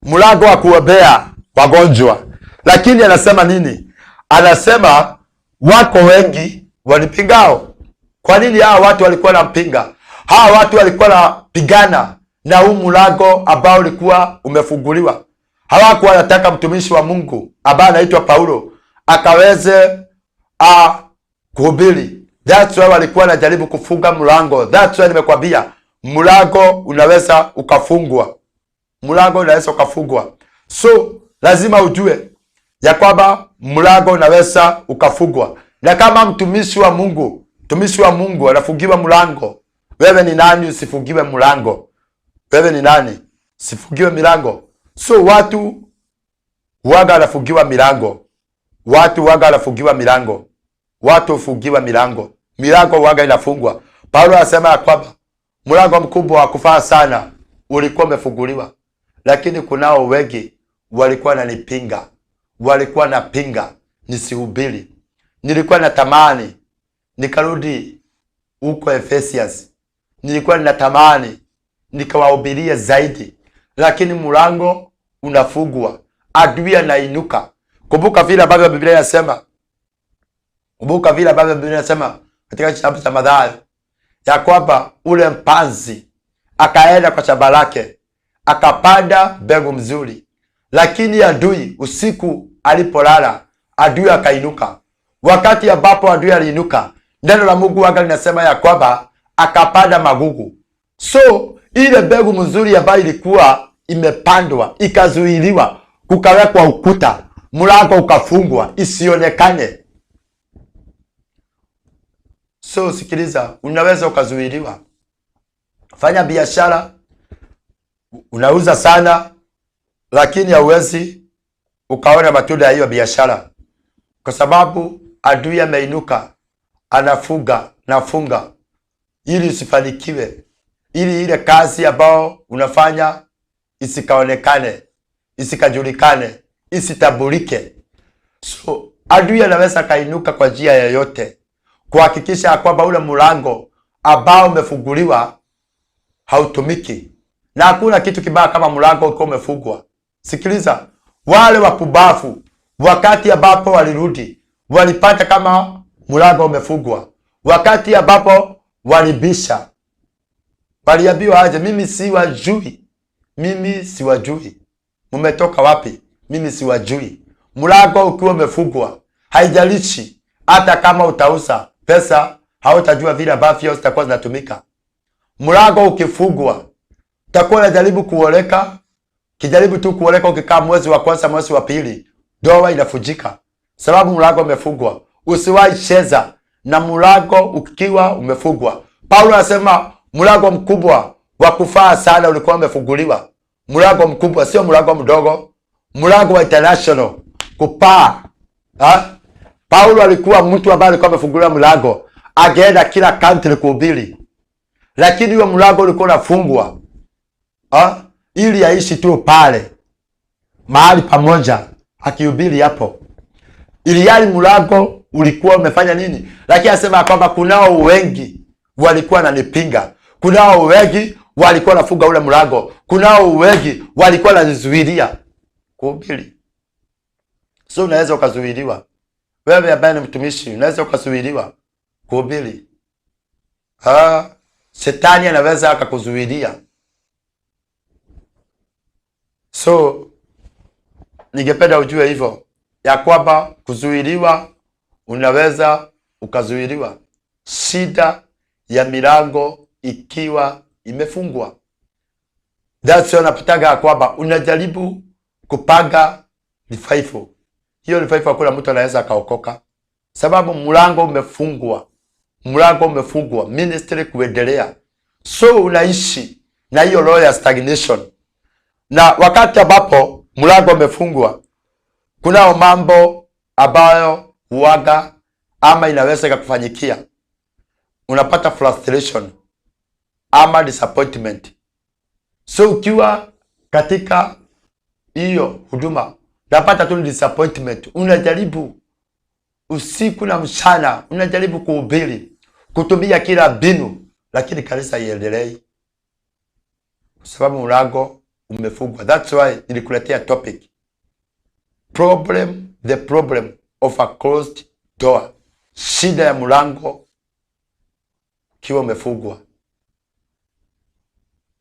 mlango wa kuombea wagonjwa. Lakini anasema nini? Anasema wako wengi wanipingao. Kwa nini hawa watu walikuwa wanampinga? Hawa watu walikuwa wanapigana na huu mlango ambao ulikuwa umefunguliwa. Hawakuwa wanataka mtumishi wa Mungu ambaye anaitwa Paulo akaweze kuhubiri. That's why walikuwa wanajaribu kufunga mlango. That's why nimekwambia mlango unaweza ukafungwa. Mlango unaweza ukafungwa. So lazima ujue ya kwamba mlango unaweza ukafungwa, na kama mtumishi wa Mungu, mtumishi wa Mungu anafungiwa mlango, wewe ni nani usifungiwe mlango? Wewe ni nani sifungiwe milango? So watu waga wanafungiwa milango, watu waga wanafungiwa milango, watu hufungiwa milango, milango waga inafungwa. Paulo anasema ya kwamba mlango mkubwa wa kufaa sana ulikuwa umefunguliwa, lakini kunao wengi walikuwa wananipinga, walikuwa napinga nisihubiri. Nilikuwa natamani nikarudi huko Efesias, nilikuwa ninatamani nikawahubirie zaidi, lakini mlango unafungwa, adui anainuka. Kumbuka vile ambavyo Biblia inasema, kumbuka vile ambavyo Biblia inasema katika kitabu cha Mathayo ya kwamba ule mpanzi akaenda kwa shamba lake akapanda mbegu mzuri, lakini adui usiku alipolala, adui akainuka. Wakati ambapo adui aliinuka, neno la Mungu waga linasema ya kwamba akapanda magugu. So ile mbegu mzuri ambayo ilikuwa imepandwa ikazuiliwa, kukawekwa ukuta, mlango ukafungwa isionekane. So sikiliza, unaweza ukazuiliwa. Fanya biashara, unauza sana, lakini hauwezi ukaona matunda ya hiyo biashara, kwa sababu adui ameinuka, anafuga nafunga ili usifanikiwe, ili ile kazi ambayo unafanya isikaonekane, isikajulikane, isitabulike. So adui anaweza kainuka kwa njia yoyote kuhakikisha kwamba ule mlango ambao umefunguliwa hautumiki, na hakuna kitu kibaya kama mlango ukiwa umefungwa. Sikiliza, wale wapumbavu wakati ambapo walirudi walipata kama mlango umefungwa. Wakati ambapo walibisha, waliambiwa aje? Mimi siwajui, mimi siwajui, mmetoka wapi? Mimi siwajui. Mlango ukiwa umefungwa, haijalishi hata kama utauza pesa, hautajua vile ambavyo zitakuwa zinatumika. Mlango ukifungwa, utakuwa unajaribu kuoleka, kijaribu tu kuoleka, ukikaa mwezi wa kwanza, mwezi wa pili, ndoa inafujika sababu mlango umefungwa. Usiwahi cheza na mlango ukiwa umefungwa. Paulo anasema mlango mkubwa wa kufaa sana ulikuwa umefunguliwa. Mlango mkubwa, sio mlango mdogo, mlango wa international kupaa. Ha? Paulo alikuwa mtu ambaye alikuwa amefunguliwa mlango, angeenda kila country kuhubiri, lakini huo mlango ulikuwa unafungwa ili aishi tu pale mahali pamoja akihubiri hapo, ili yali mlango ulikuwa umefanya nini? Lakini anasema kwamba kunao wengi walikuwa wananipinga, kunao wengi walikuwa wanafunga ule mlango, kunao wengi walikuwa wananizuilia kuhubiri. So unaweza ukazuiliwa wewe ambaye ni mtumishi, unaweza ukazuiliwa kuhubiri. Shetani anaweza akakuzuilia. So ningependa ujue hivyo ya kwamba kuzuiliwa, unaweza ukazuiliwa, shida ya milango ikiwa imefungwa. That's why unapataga ya kwamba unajaribu kupanga revival. Hiyo revival hakuna mtu anaweza akaokoka, sababu mlango umefungwa, mlango umefungwa, ministry kuendelea. So unaishi na hiyo roho ya stagnation, na wakati ambapo mlango umefungwa, kunao mambo ambayo huaga ama inaweza ikakufanyikia, unapata frustration ama disappointment. So ukiwa katika hiyo huduma unapata tu disappointment, unajaribu usiku na mchana, unajaribu kuhubiri, kutumia kila mbinu, lakini kanisa haiendelei kwa sababu mlango umefungwa. That's why nilikuletea topic problem, the problem of a closed door, shida ya mlango ukiwa umefungwa.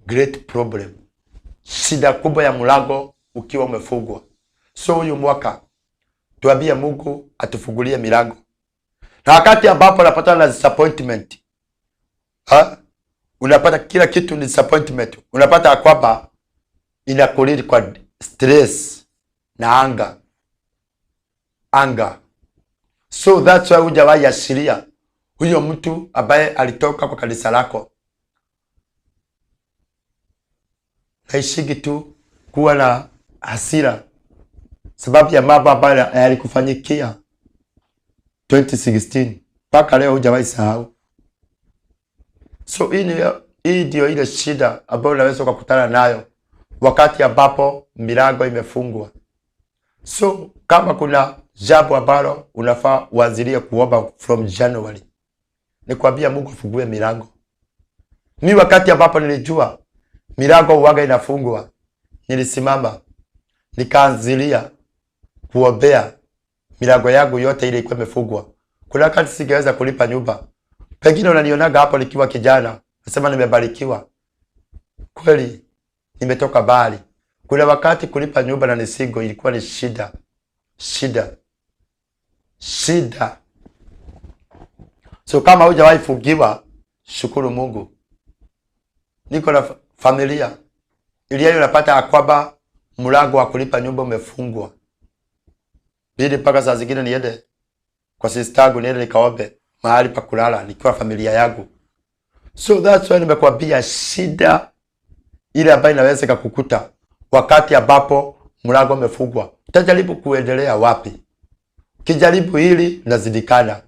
Great problem, shida kubwa ya mlango ukiwa umefungwa. So huyu mwaka tuambie Mungu atufungulie milango, na wakati ambapo unapata na disappointment, ha? Unapata kila kitu ni disappointment, unapata kwamba Inakulead kwa stress na anger. Anger. So that's why hujawahi ashiria huyo mtu ambaye alitoka kwa kanisa lako. Naishigi tu kuwa na hasira sababu ya mambo ambayo yalikufanyikia 2016 mpaka leo hujawahi sahau. So hii ndio ile shida ambayo unaweza kukutana nayo wakati ambapo milango imefungwa. So kama kuna jambo ambalo unafaa uanzilie kuomba from January, ni kuambia Mungu afungue milango. Mi wakati ambapo nilijua milango huwaga inafungwa, nilisimama nikaanzilia kuombea milango yangu yote ile ilikuwa imefungwa. Kuna wakati singeweza kulipa nyumba. Pengine unanionaga hapo nikiwa kijana, nasema nimebarikiwa. Kweli nimetoka mbali. Kuna wakati kulipa nyumba na nisingo ilikuwa ni shida. Shida. Shida. So kama hujawahi fungiwa, shukuru Mungu. Niko na familia iliyo unapata kwamba mlango wa kulipa nyumba umefungwa. Bidi mpaka saa zingine niende kwa sister yangu, niende nikaombe mahali pa kulala nikiwa familia yangu. So that's why nimekuambia shida ile ambayo inaweza kukukuta wakati ambapo mlango umefungwa. Utajaribu kuendelea wapi? Kijaribu hili nazidikana.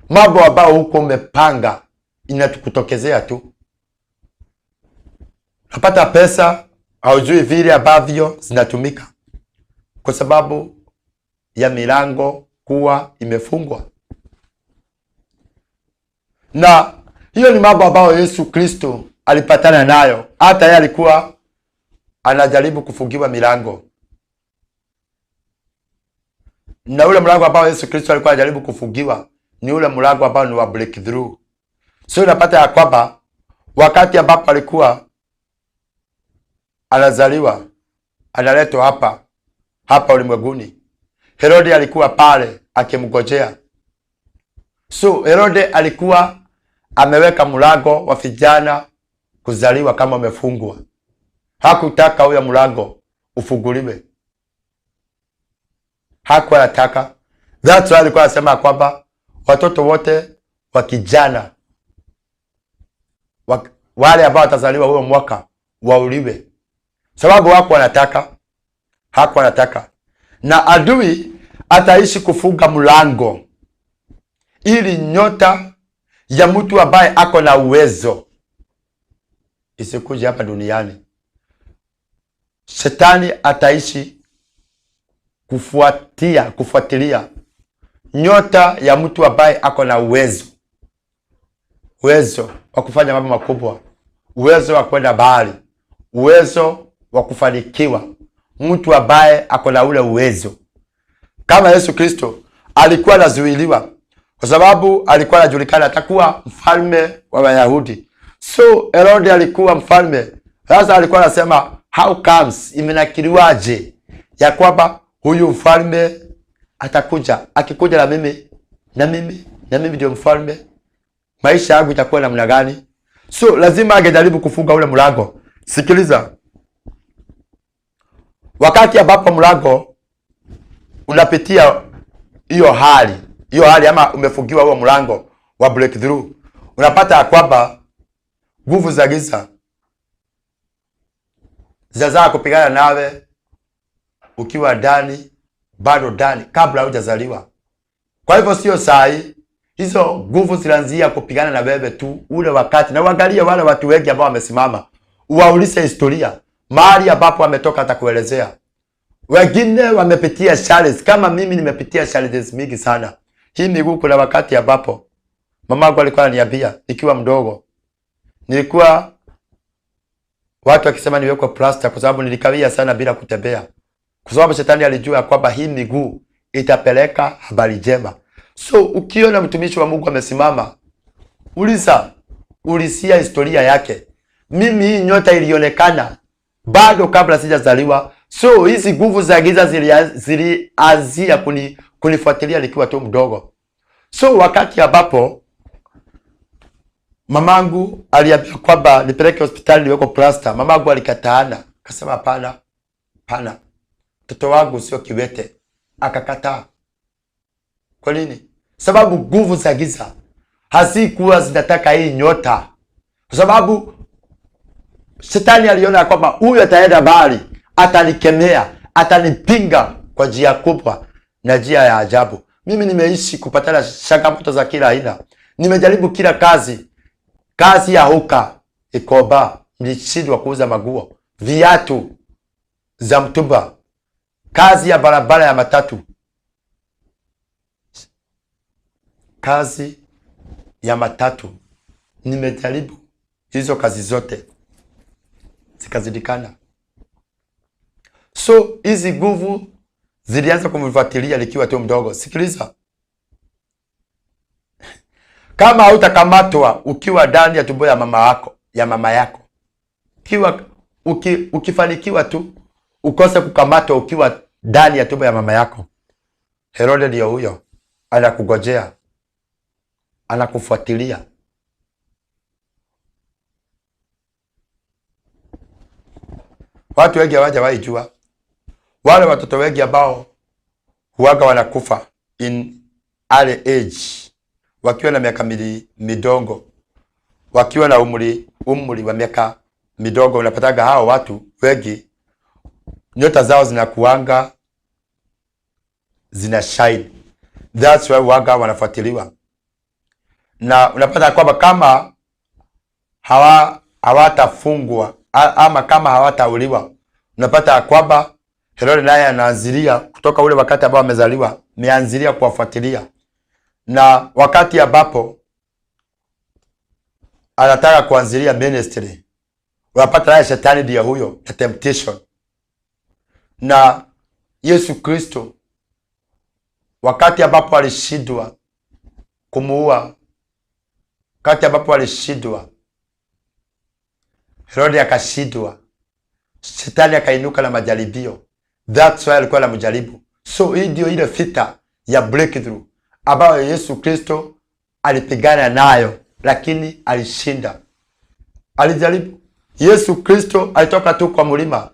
Mambo ambayo huko umepanga inatukutokezea tu. Napata pesa haujui vile ambavyo zinatumika kwa sababu ya milango kuwa imefungwa. Na hiyo ni mambo ambayo Yesu Kristo alipatana nayo. Hata yeye alikuwa anajaribu kufungiwa milango. Na ule mlango ambao Yesu Kristo alikuwa anajaribu kufungiwa ni ule mlango ambao ni wa breakthrough. So unapata ya kwamba wakati ambapo alikuwa anazaliwa, analetwa hapa ulimwenguni, Herode alikuwa pale akimgojea. So Herode alikuwa ameweka mlango wa vijana kuzaliwa kama umefungwa. Hakutaka huyo mlango ufunguliwe. Hakuwa anataka. That's why alikuwa anasema kwamba watoto wote wa kijana wale ambao watazaliwa huo mwaka wauliwe. Sababu hakuwa anataka. Hakuwa anataka. Na adui ataishi kufunga mlango ili nyota ya mtu ambaye ako na uwezo isikuje hapa duniani. Shetani ataishi kufuatilia nyota ya mtu ambaye ako na uwezo. Uwezo wa kufanya mambo makubwa, uwezo wa kwenda mbali, uwezo wa kufanikiwa. Mtu ambaye ako na ule uwezo. Kama Yesu Kristo alikuwa anazuiliwa kwa sababu alikuwa anajulikana atakuwa mfalme wa Wayahudi. So Herode alikuwa mfalme. Sasa alikuwa anasema how comes, imenakiliwaje ya kwamba huyu mfalme atakuja, akikuja na mimi, na mimi, na mimi ndio mfalme, maisha yangu itakuwa namna gani? So lazima angejaribu kufunga ule mlango. Sikiliza, wakati ambapo mlango unapitia hiyo hali ama umefungiwa huo mlango wa breakthrough, unapata kwamba nguvu za giza zitazaa kupigana nawe ukiwa ndani, bado ndani, kabla hujazaliwa. Kwa hivyo sio sahi hizo nguvu zilianzia kupigana na wewe tu ule wakati. Na uangalie wale watu wengi ambao wamesimama, uwaulize historia mahali ambapo wametoka, atakuelezea. Wengine wamepitia challenges kama mimi nimepitia challenges mingi sana. Hii miguu, kuna wakati ambapo mamangu alikuwa ananiambia nikiwa mdogo, nilikuwa watu wakisema niwekwe plaster kwa sababu nilikawia sana bila kutembea. Kwa sababu shetani alijua kwamba hii miguu itapeleka habari njema. So ukiona mtumishi wa Mungu amesimama, ulisia historia yake. Mimi hii nyota ilionekana bado kabla sijazaliwa. So hizi nguvu za giza zilianzia kunifuatilia nikiwa tu mdogo. So wakati ambapo mamangu aliambia kwamba nipeleke hospitali niwekwe plaster, mamangu alikataana, Akasema hapana, hapana, mtoto wangu sio kiwete. Akakataa. Kwa nini? Sababu nguvu za giza hazikuwa zinataka hii nyota, kwa sababu shetani aliona kwamba huyu ataenda mbali, atanikemea, atanipinga kwa njia kubwa na njia ya ajabu. Mimi nimeishi kupatana changamoto za kila aina, nimejaribu kila kazi, kazi ya huka Ikoba, nilishindwa kuuza maguo, viatu za mtumba, kazi ya barabara ya matatu, kazi ya matatu. Nimejaribu hizo kazi zote zikazidikana. So hizi nguvu zilianza kumfuatilia likiwa tu mdogo. Sikiliza, kama hautakamatwa ukiwa ndani ya tumbo ya mama yako, ya mama yako, ukiwa ukifanikiwa tu ukose kukamatwa ukiwa ndani ya tumbo ya mama yako, Herode ndio huyo anakugojea, anakufuatilia. Watu wengi hawajawahi jua, wale watoto wengi ambao huwaga wanakufa in early age wakiwa na miaka midogo, wakiwa na umri wa miaka midogo, unapataga hao watu wengi nyota zao zinakuanga zina shine. That's why waga wanafuatiliwa, na unapata kwamba kama hawatafungwa ama kama hawatauliwa, unapata kwamba Herode naye anaanzilia kutoka ule wakati ambao amezaliwa, ameanzilia kuwafuatilia, na wakati ambapo anataka kuanzilia ministry, unapata naye shetani ndiye huyo na temptation. Na Yesu Kristo wakati ambapo alishindwa kumuua, wakati ambapo alishindwa, Herode akashindwa, shetani akainuka na majaribio. That's why alikuwa anamjaribu. So hii ndio ile vita ya breakthrough ambayo Yesu Kristo alipigana nayo, lakini alishinda. Alijaribu. Yesu Kristo alitoka tu kwa mlima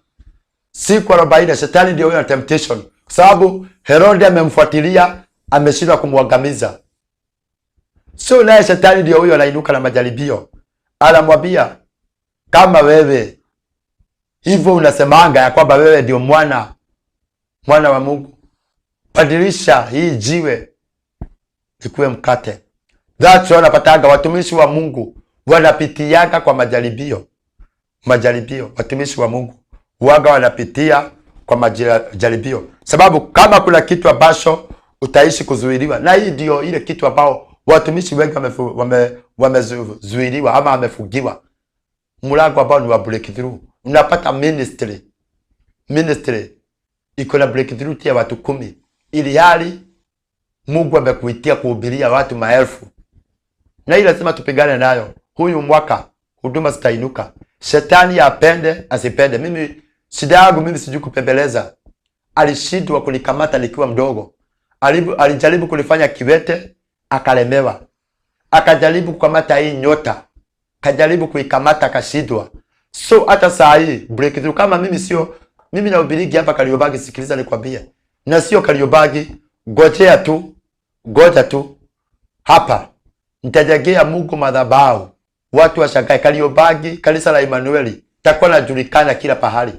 siku 40, shetani ndio huyo na temptation, kwa sababu Herode amemfuatilia, ameshindwa kumwangamiza. So naye shetani ndio huyo anainuka na majaribio, anamwambia kama wewe hivyo unasemanga ya kwamba wewe ndio mwana wa Mungu, badilisha hii jiwe ikuwe mkate. That's why unapataga watumishi wa Mungu wanapitiaga kwa majaribio. Majaribio, watumishi wa Mungu waga wanapitia kwa majaribio, sababu kama kuna kitu ambacho utaishi kuzuiliwa, na hii ndio ile kitu ambao watumishi wengi wamezuiliwa ama wamefungiwa mlango ambao ni wa breakthrough. Unapata ministry iko na breakthrough ya watu 10, ili hali Mungu amekuitia kuhubiria watu maelfu. Na hii lazima tupigane nayo. Huyu mwaka huduma zitainuka, shetani apende asipende. Mimi shida yangu mimi sijui kupembeleza. Alishindwa kulikamata nikiwa mdogo. Alijaribu kulifanya kiwete, akalemewa. Akajaribu kukamata hii nyota, kajaribu kuikamata akashindwa. So hata saa hii breakthrough, kama mimi sio mimi nahubirigi hapa Kariobangi, sikiliza nikwambie, na sio Kariobangi, gojea tu, goja tu hapa nitajengea Mungu madhabahu, watu washangae. Kariobangi, kanisa la Emmanuel takuwa najulikana kila pahali.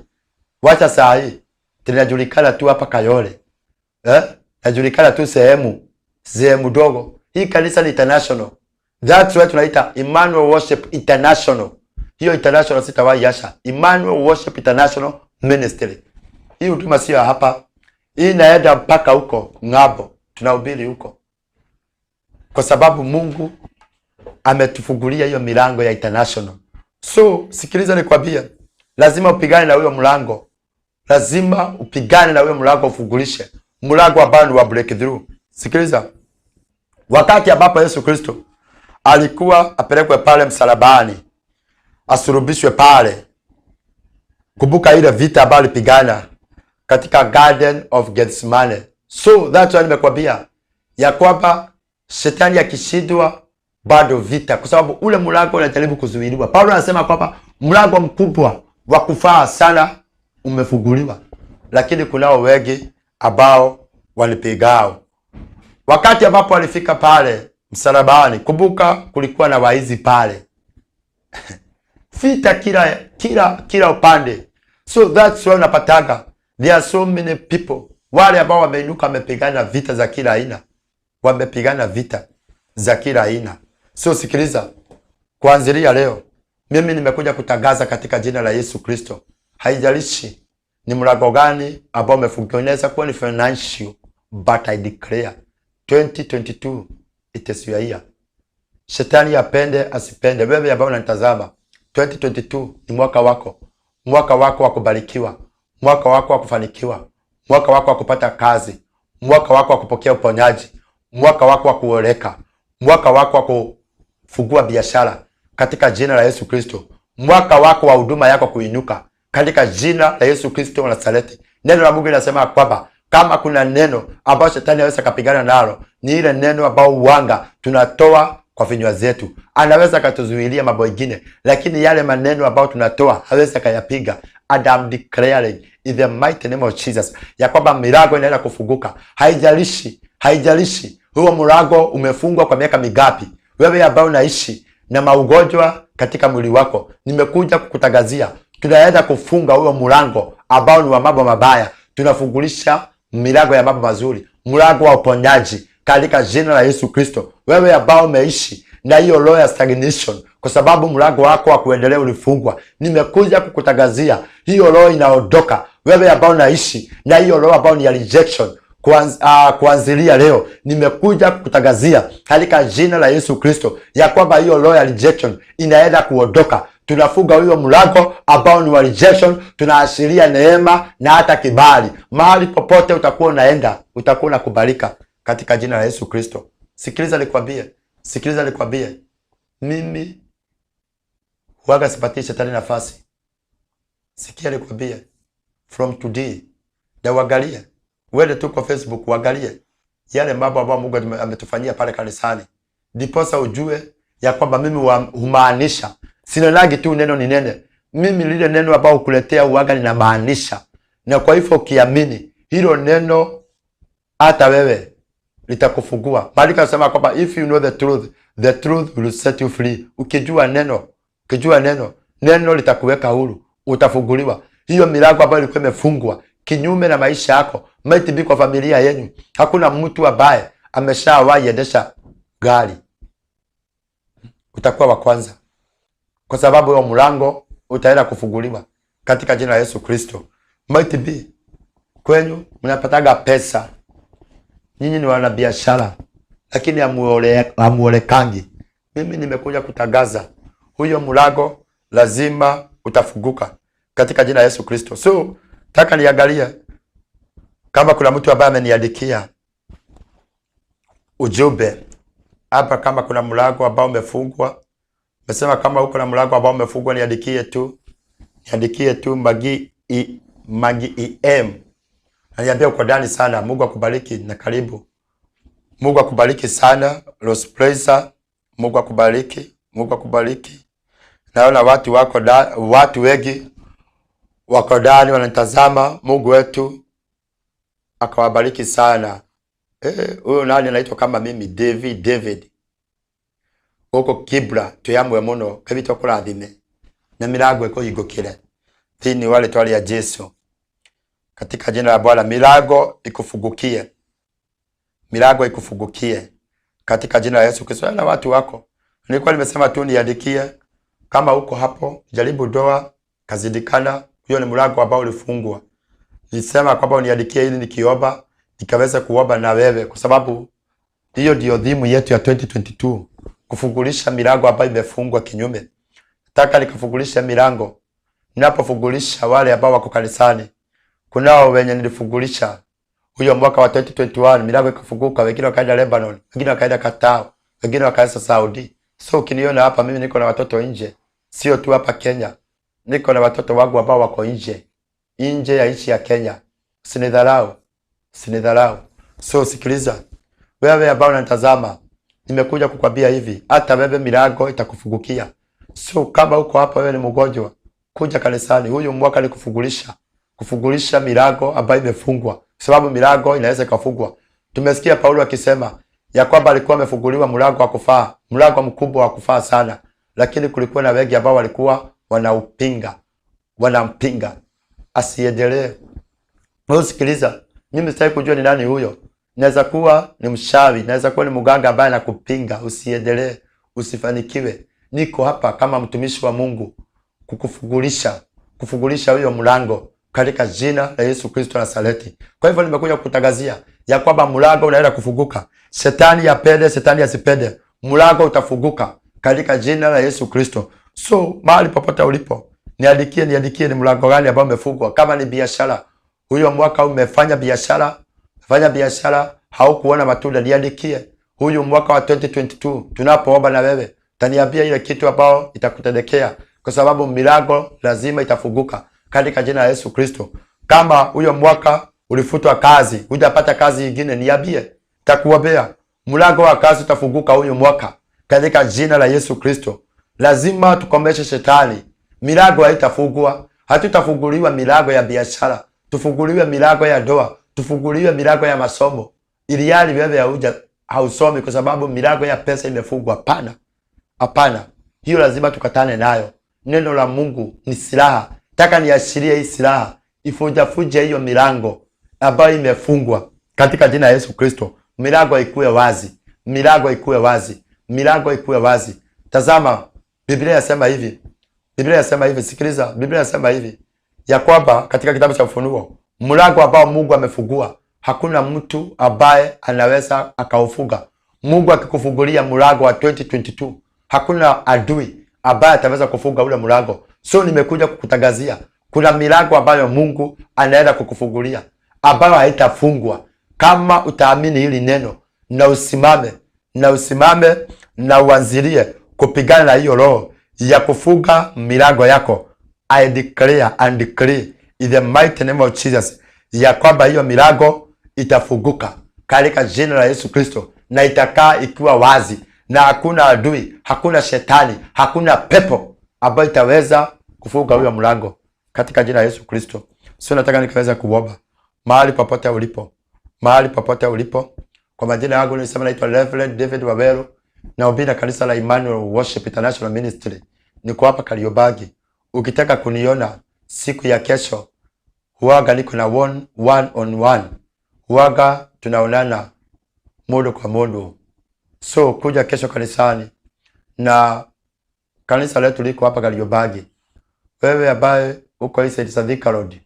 Wacha saa hii tunajulikana tu hapa Kayole, najulikana tu sehemu dogo. Hii kanisa ni international. That's why tunaita Emmanuel Worship International. Hiyo international sitawahi asha. Emmanuel Worship International Ministry. Hii huduma sio hapa. Hii inaenda mpaka huko ng'ambo. Tunahubiri huko. Kwa sababu Mungu ametufungulia hiyo milango ya international. So, sikiliza nikwambie, lazima upigane na huyo mlango. Lazima upigane na huyo mlango, ufungulishe mlango ambao ni wa breakthrough. Sikiliza. Wakati ambapo Yesu Kristo alikuwa apelekwe pale msalabani, asulubishwe pale, kumbuka ile vita ambayo alipigana katika Garden of Gethsemane. So that's why nimekwambia ya kwamba shetani akishindwa bado vita, kwa sababu ule mlango unajaribu kuzuiliwa. Paulo anasema kwamba mlango mkubwa wa kufaa sana umefunguliwa, lakini kunao wengi ambao walipigao. Wakati ambapo walifika pale msalabani, kumbuka kulikuwa na waizi pale vita kila upande. So that's why unapataga there are so many people wale ambao wameinuka, wamepigana vita za kila aina, wamepigana vita za kila aina. So sikiliza, kuanzia leo mimi nimekuja kutangaza katika jina la Yesu Kristo, haijalishi ni mlango gani ambao umefungiwa, inaweza kuwa ni financial, but I declare 2022 it is your year. Shetani apende asipende, wewe ambao unanitazama, 2022 ni mwaka wako, mwaka wako wa kubarikiwa, mwaka wako wa kufanikiwa, mwaka wako wa kupata kazi, mwaka wako wa kupokea uponyaji, mwaka wako wa kuoleka, mwaka wako wa kufungua biashara katika jina la Yesu Kristo, mwaka wako wa huduma yako kuinuka katika jina la Yesu Kristo wa Nazareti. Neno la Mungu linasema kwamba kama kuna neno ambalo shetani anaweza kapigana nalo ni ile neno ambao uwanga tunatoa kwa vinywa zetu. Anaweza akatuzuilia mambo mengine, lakini yale maneno ambayo tunatoa hawezi akayapiga. And I'm declaring in the mighty name of Jesus ya kwamba milango inaenda kufunguka. Haijalishi huo mlango umefungwa kwa miaka mingapi. Wewe ambao unaishi na maugonjwa katika mwili wako, nimekuja kukutangazia tunaenda kufunga huo mlango ambao ni wa mambo mabaya. Tunafungulisha milango ya mambo mazuri, mlango wa uponyaji katika jina la Yesu Kristo. Wewe ambao umeishi na hiyo roho ya stagnation, kwa sababu mlango wako wa kuendelea ulifungwa, nimekuja kukutangazia hiyo roho inaondoka. Wewe ambao unaishi na hiyo roho ambao ni ya rejection, kuanzilia leo nimekuja kukutangazia katika jina la Yesu Kristo ya kwamba hiyo roho ya rejection inaenda kuondoka. Tunafunga huyo mlango ambao ni wa rejection, tunaashiria neema na hata kibali. Mahali popote utakuwa unaenda, utakuwa unakubalika katika jina la Yesu Kristo. Sikiliza nikwambie, mimi huwaga sipatii shetani nafasi. Sikia nikwambie, from today, na uangalie, uende tu kwa Facebook uangalie yale mambo ambayo Mungu ametufanyia pale kanisani, ndiposa ujue ya kwamba mimi humaanisha. Sinenagi tu neno ni nene, mimi lile neno ambao ukuletea uwaga ninamaanisha, na kwa hivyo ukiamini hilo neno hata wewe litakufungua. Maandiko yanasema kwamba if you know the truth, the truth will set you free. Ukijua neno, neno litakuweka huru, utafunguliwa. Hiyo milango ambayo ilikuwa imefungwa kinyume na maisha yako, might be kwa familia yenu, hakuna mtu ambaye ameshawahi endesha gari, utakuwa wa kwanza, kwa sababu hiyo mlango utaenda kufunguliwa katika jina la Yesu Kristo. Might be kwenyu mnapataga pesa, nyinyi ni wanabiashara, lakini hamuolekangi. Mimi nimekuja kutangaza huyo mlango lazima utafunguka katika jina la Yesu Kristo. So taka niangalie kama kuna mtu ambaye ameniandikia ujumbe hapa, kama kuna mlango ambao umefungwa. Nimesema kama uko na mlango ambao umefungwa niandikie tu Magi EM. Ananiambia uko ndani sana. Mungu akubariki na karibu. Mungu akubariki sana Rose Praiser. Mungu akubariki. Mungu akubariki. Naona watu wako watu wengi wako ndani wanatazama. Mungu wetu akawabariki sana. Huyo nani anaitwa kama mimi David. Huko Kibra tuyamwe muno kabito kurathime na milango ikuhingukire thini wale twali ya Yesu. Katika jina la Bwana milango ikufungukie. Milango ikufungukie katika jina la Yesu Kristo. Na watu wako, nilikuwa nimesema tu niandikie kama uko hapo, jaribu doa kazidikana, hiyo ni mlango ambao ulifungwa. Nilisema kwamba uniandikie ili nikiomba nikaweza kuomba na wewe, kwa sababu hiyo ndio dhimu yetu ya 2022, kufungulisha milango ambayo imefungwa kinyume. Nataka nikafungulisha milango. Ninapofungulisha wale ambao wako kanisani, kunao wenye nilifungulisha huyo mwaka wa 2021 milango ikafunguka, wengine wakaenda Lebanon, wengine wakaenda Qatar, wengine wakaenda Saudi. So ukiniona hapa mimi niko na watoto nje, sio tu hapa Kenya. Niko na watoto wangu ambao wako nje, nje ya nchi ya Kenya. Usinidharau, usinidharau. So sikiliza, wewe ambao unanitazama, nimekuja kukwambia hivi, hata wewe milango itakufungukia. So kama uko hapa wewe ni mgonjwa, kuja kanisani. Huyu mwaka nikufungulisha kufungulisha milango ambayo imefungwa, sababu milango inaweza ikafungwa. Tumesikia Paulo akisema ya kwamba alikuwa amefunguliwa mlango wa kufaa, mlango mkubwa wa kufaa sana, lakini kulikuwa na wengi ambao walikuwa wanaupinga, wanampinga asiendelee. Wewe sikiliza, mimi sitaki kujua ni nani huyo. Naweza kuwa ni mshawi, naweza kuwa ni mganga ambaye anakupinga usiendelee, usifanikiwe. Niko hapa kama mtumishi wa Mungu kukufungulisha, kufungulisha huyo mlango katika jina la Yesu Kristo wa Nazareti. Kwa hivyo nimekuja kukutangazia ya kwamba mlango unaenda kufunguka. Shetani apende, shetani asipende, mlango utafunguka katika jina la Yesu Kristo. So mahali popote ulipo, niandikie, niandikie ni mlango gani ambao umefungwa. Kama ni biashara, huyo mwaka umefanya biashara, fanya biashara haukuona matunda, niandikie. Huyu mwaka wa 2022 tunapoomba na wewe, utaniambia ile kitu ambao itakutendekea, kwa sababu milango lazima itafunguka katika jina la Yesu Kristo. Kama huyo mwaka ulifutwa kazi, hujapata kazi nyingine, niambie, nitakuombea. Mlango wa kazi utafunguka huyu mwaka katika jina la Yesu Kristo. Lazima tukomeshe shetani. Milango haitafungwa, hatutafunguliwa milango ya biashara, tufunguliwe milango ya ndoa, tufunguliwe milango ya masomo. Iliali wewe hauja hausomi kwa sababu milango ya pesa imefungwa. Hapana, hapana, hiyo lazima tukatane nayo. Neno la Mungu ni silaha. Taka niashirie hii silaha ifunjafunje hiyo milango ambayo imefungwa katika jina la Yesu Kristo. Milango ikuwe wazi, milango ikuwe wazi, milango ikuwe wazi. Tazama, Biblia inasema hivi, Biblia inasema hivi, sikiliza, Biblia inasema hivi ya kwamba katika kitabu cha Ufunuo, mlango ambao Mungu amefungua hakuna mtu ambaye anaweza akaufunga. Mungu akikufungulia mlango wa 2022, hakuna adui ambaye ataweza kufunga ule mlango. So nimekuja kukutangazia kuna milango ambayo Mungu anaenda kukufungulia ambayo haitafungwa kama utaamini hili neno na usimame, na usimame na uanzilie kupigana na hiyo roho ya kufunga milango yako. I declare and decree in the mighty name of Jesus ya kwamba hiyo milango itafunguka katika jina la Yesu Kristo, na itakaa ikiwa wazi, na hakuna adui, hakuna shetani, hakuna pepo ambayo itaweza kufunga huyo mlango katika jina la Yesu Kristo. Sio, nataka nikaweza kuomba mahali popote ulipo, mahali popote ulipo. Kwa majina yangu nilisema naitwa Reverend David Waweru, nahubiri kanisa la Emmanuel Worship International Ministry, niko hapa Kariobangi. Ukitaka kuniona siku ya kesho, huaga niko na one on one, huaga tunaonana mundu kwa mundu. So kuja kesho kanisani, na kanisa letu liko hapa Kariobangi. Wewe ambaye uko hii side Thika Road,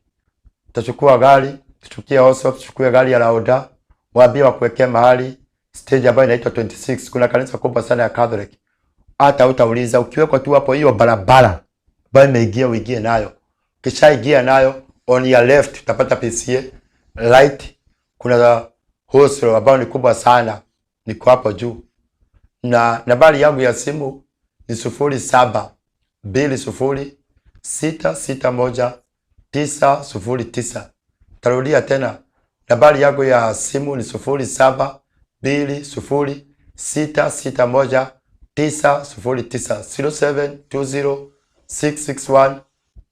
utachukua gari, tuchukie Osop, tuchukue gari ya Lauda, waambie wakuwekee mahali stage ambayo inaitwa 26. Kuna kanisa kubwa sana ya Catholic. Hata utauliza, ukiwekwa tu hapo hiyo barabara ambayo imeingia, uingie nayo. Ukishaingia nayo, on your left utapata PCA, right kuna hostel ambayo ni kubwa sana, niko hapo juu. Na nambari yangu ya simu ni 0720 661 909. Tarudia tena, nambari yangu ya simu ni 0720 661 909, 0720 661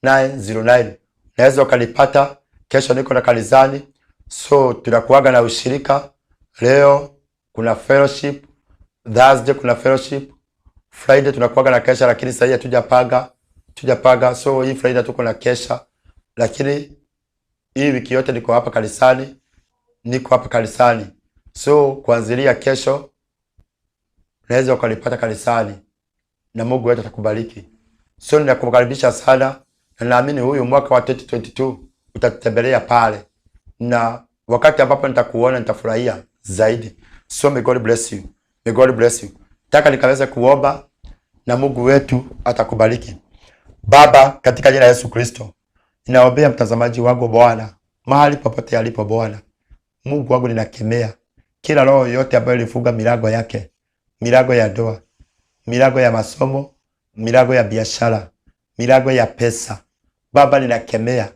909. Naweza ukanipata kesho, niko na kanisani, so tunakuaga na ushirika. Leo kuna fellowship, Thursday kuna fellowship, Friday tunakuaga na kesha, lakini sasa hatujapanga. So hii Friday tuko na kesha, lakini hii wiki yote niko hapa kanisani, niko hapa kanisani. So kuanzia kesho unaweza ukanipata kanisani na Mungu wetu atakubariki. So ninakukaribisha sana, na naamini huyu mwaka wa 2022 utatutembelea pale, na wakati ambapo nitakuona nitafurahia zaidi. So may God bless you. May God bless you. Nataka nikaweze kuomba na Mungu wetu atakubariki. Baba, katika jina la Yesu Kristo, ninaombea mtazamaji wangu Bwana, mahali popote alipo Bwana. Mungu wangu, ninakemea kila roho yote ambayo ilifunga milango yake, milango ya ndoa, milango ya masomo, milango ya biashara, milango ya pesa. Baba, ninakemea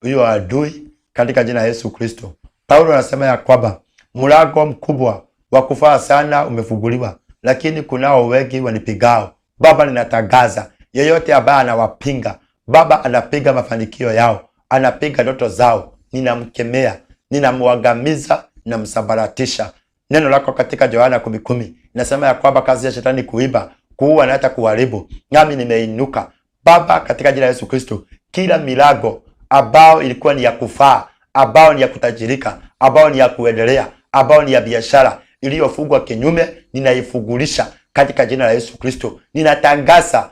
huyo adui katika jina la Yesu Kristo. Paulo anasema ya kwamba mlango mkubwa wa kufaa sana umefunguliwa, lakini kunao wengi wanipigao. Baba, ninatangaza yeyote ambaye anawapinga, Baba anapiga mafanikio yao, anapiga ndoto zao, ninamkemea, ninamwangamiza, namsambaratisha. Neno lako katika Yohana 10:10 inasema ya kwamba kazi ya shetani kuiba, kuua na hata kuharibu. Nami nimeinuka Baba katika jina la Yesu Kristo, kila milango ambao ilikuwa ni ya kufaa, ambao ni ya kutajirika, ambao ni ya kuendelea, ambao ni ya biashara iliyofungwa kinyume, ninaifungulisha katika jina la Yesu Kristo. Ninatangaza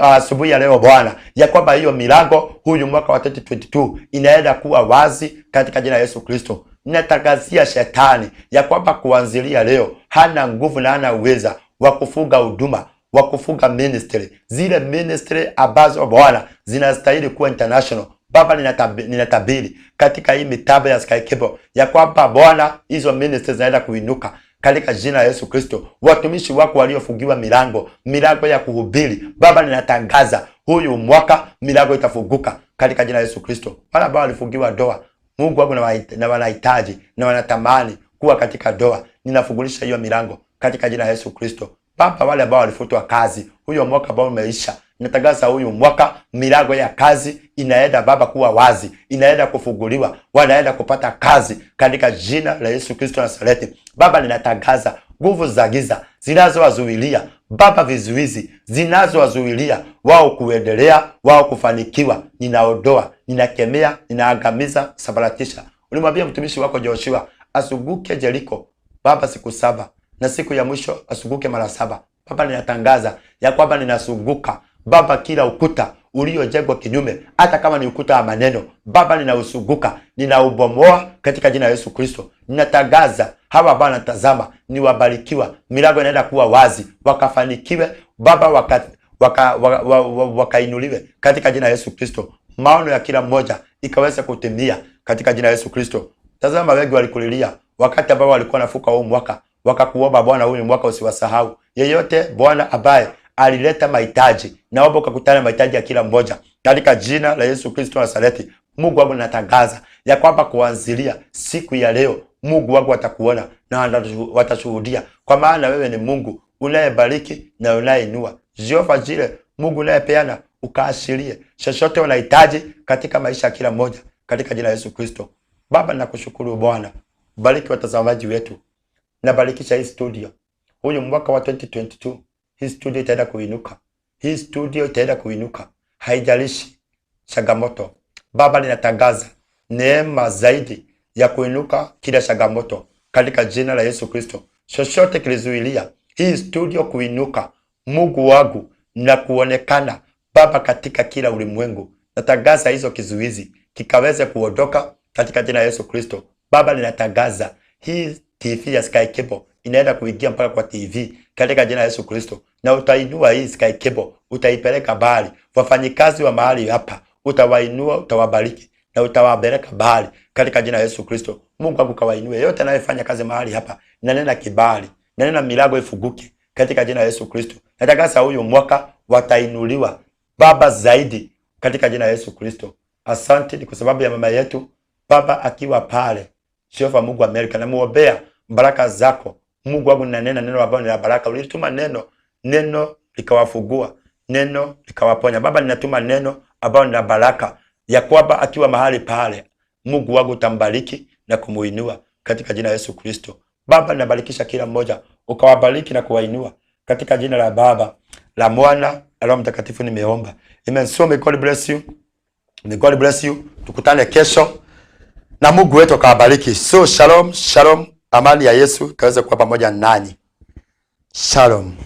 asubuhi ya leo Bwana ya kwamba hiyo milango huyu mwaka wa 2022 inaenda kuwa wazi katika jina la Yesu Kristo. Ninatangazia shetani ya kwamba kuanzilia leo hana nguvu na hana uweza wa kufunga huduma, wa kufunga ministry, zile ministry ambazo Bwana zinastahili kuwa international. Baba, ninatabiri katika hii mitambo ya Sky Cable ya kwamba Bwana hizo ministry zinaenda kuinuka katika jina la Yesu Kristo. Watumishi wako waliofungiwa milango ya kuhubiri, Baba ninatangaza huyu mwaka milango itafunguka katika jina la Yesu Kristo. Wale ambao walifungiwa ndoa, Mungu wangu, na wanahitaji na wanatamani kuwa katika ndoa, ninafungulisha hiyo milango katika jina la Yesu Kristo. Baba, wale ambao walifutwa kazi huyo mwaka ambao umeisha, natangaza huyu mwaka milango ya kazi inaenda Baba kuwa wazi, inaenda kufunguliwa, wanaenda kupata kazi katika jina la Yesu Kristo Nazareti. Baba, ninatangaza nguvu za giza zinazowazuilia Baba, vizuizi zinazowazuilia wao kuendelea, wao kufanikiwa, ninaondoa, ninakemea, ninaangamiza, sabaratisha. Ulimwambia mtumishi wako Joshua azunguke Jeriko Baba siku 7 na siku ya mwisho azunguke mara 7. Baba, ninatangaza ya kwamba ninazunguka Baba kila ukuta uliojengwa kinyume, hata kama ni ukuta wa maneno, Baba ninausunguka, ninaubomoa katika jina la Yesu Kristo. Ninatangaza hawa ambao wanatazama ni wabarikiwa, milango inaenda kuwa wazi, wakafanikiwe Baba, wakainuliwe katika jina la Yesu Kristo. Maono ya kila mmoja ikaweza kutimia katika jina la Yesu Kristo. Tazama, wengi walikulilia wakati ambao walikuwa nafuka huu mwaka, wakakuomba Bwana, huu mwaka usiwasahau. Yeyote Bwana ambaye alileta mahitaji, naomba ukakutana mahitaji ya kila mmoja katika jina la Yesu Kristo Nazareti. Mungu wangu, natangaza ya kwamba kuanzilia siku ya leo Mungu wangu atakuona na watashuhudia, kwa maana wewe ni Mungu unayebariki na unayeinua. Jehova Jire, Mungu unayepeana, ukaashirie chochote unahitaji katika maisha ya kila mmoja katika jina la Yesu Kristo. Baba, nakushukuru Bwana, bariki watazamaji wetu, nabarikisha hii studio. Huyu mwaka wa 2022 hii studio itaenda kuinuka. Hii studio itaenda kuinuka. Haijalishi changamoto. Baba, ninatangaza neema zaidi ya kuinuka kila changamoto katika jina la Yesu Kristo. Chochote kilizuilia hii studio kuinuka, Mungu wangu, na kuonekana Baba katika kila ulimwengu, natangaza hizo kizuizi kikaweze kuondoka katika jina la Yesu Kristo. Baba, ninatangaza hii TV ya Sky Cable inaenda kuingia mpaka kwa TV katika jina la Yesu Kristo, na utainua hii Sky Cable, utaipeleka mbali. Wafanyikazi wa mahali hapa utawainua, utawabariki na utawapeleka mbali katika jina la Yesu Kristo. Mungu wangu, kawainue yote anayefanya kazi mahali hapa, nanena kibali, nanena milango ifunguke katika jina la Yesu Kristo. Natangaza huyu mwaka watainuliwa Baba zaidi katika jina la Yesu Kristo. Asante ni kwa sababu ya mama yetu Baba akiwa pale Jehova Mungu wa Amerika, namuombea baraka zako Mungu wangu, ninanena neno ambalo ni la baraka. Ulituma neno, neno likawafungua, neno likawaponya. Baba, ninatuma neno ambalo ni la baraka ya kwamba akiwa mahali pale Mungu wangu utambariki na kumuinua katika jina la Yesu Kristo. Baba, ninabarikisha kila mmoja, ukawabariki na kuwainua katika jina la Baba, la Mwana, la Roho Mtakatifu nimeomba. Amen. So may God bless you. May God bless you. Tukutane kesho na Mungu wetu akawabariki. So shalom, shalom. Amani ya Yesu ikaweze kuwa pamoja nanyi. Shalom.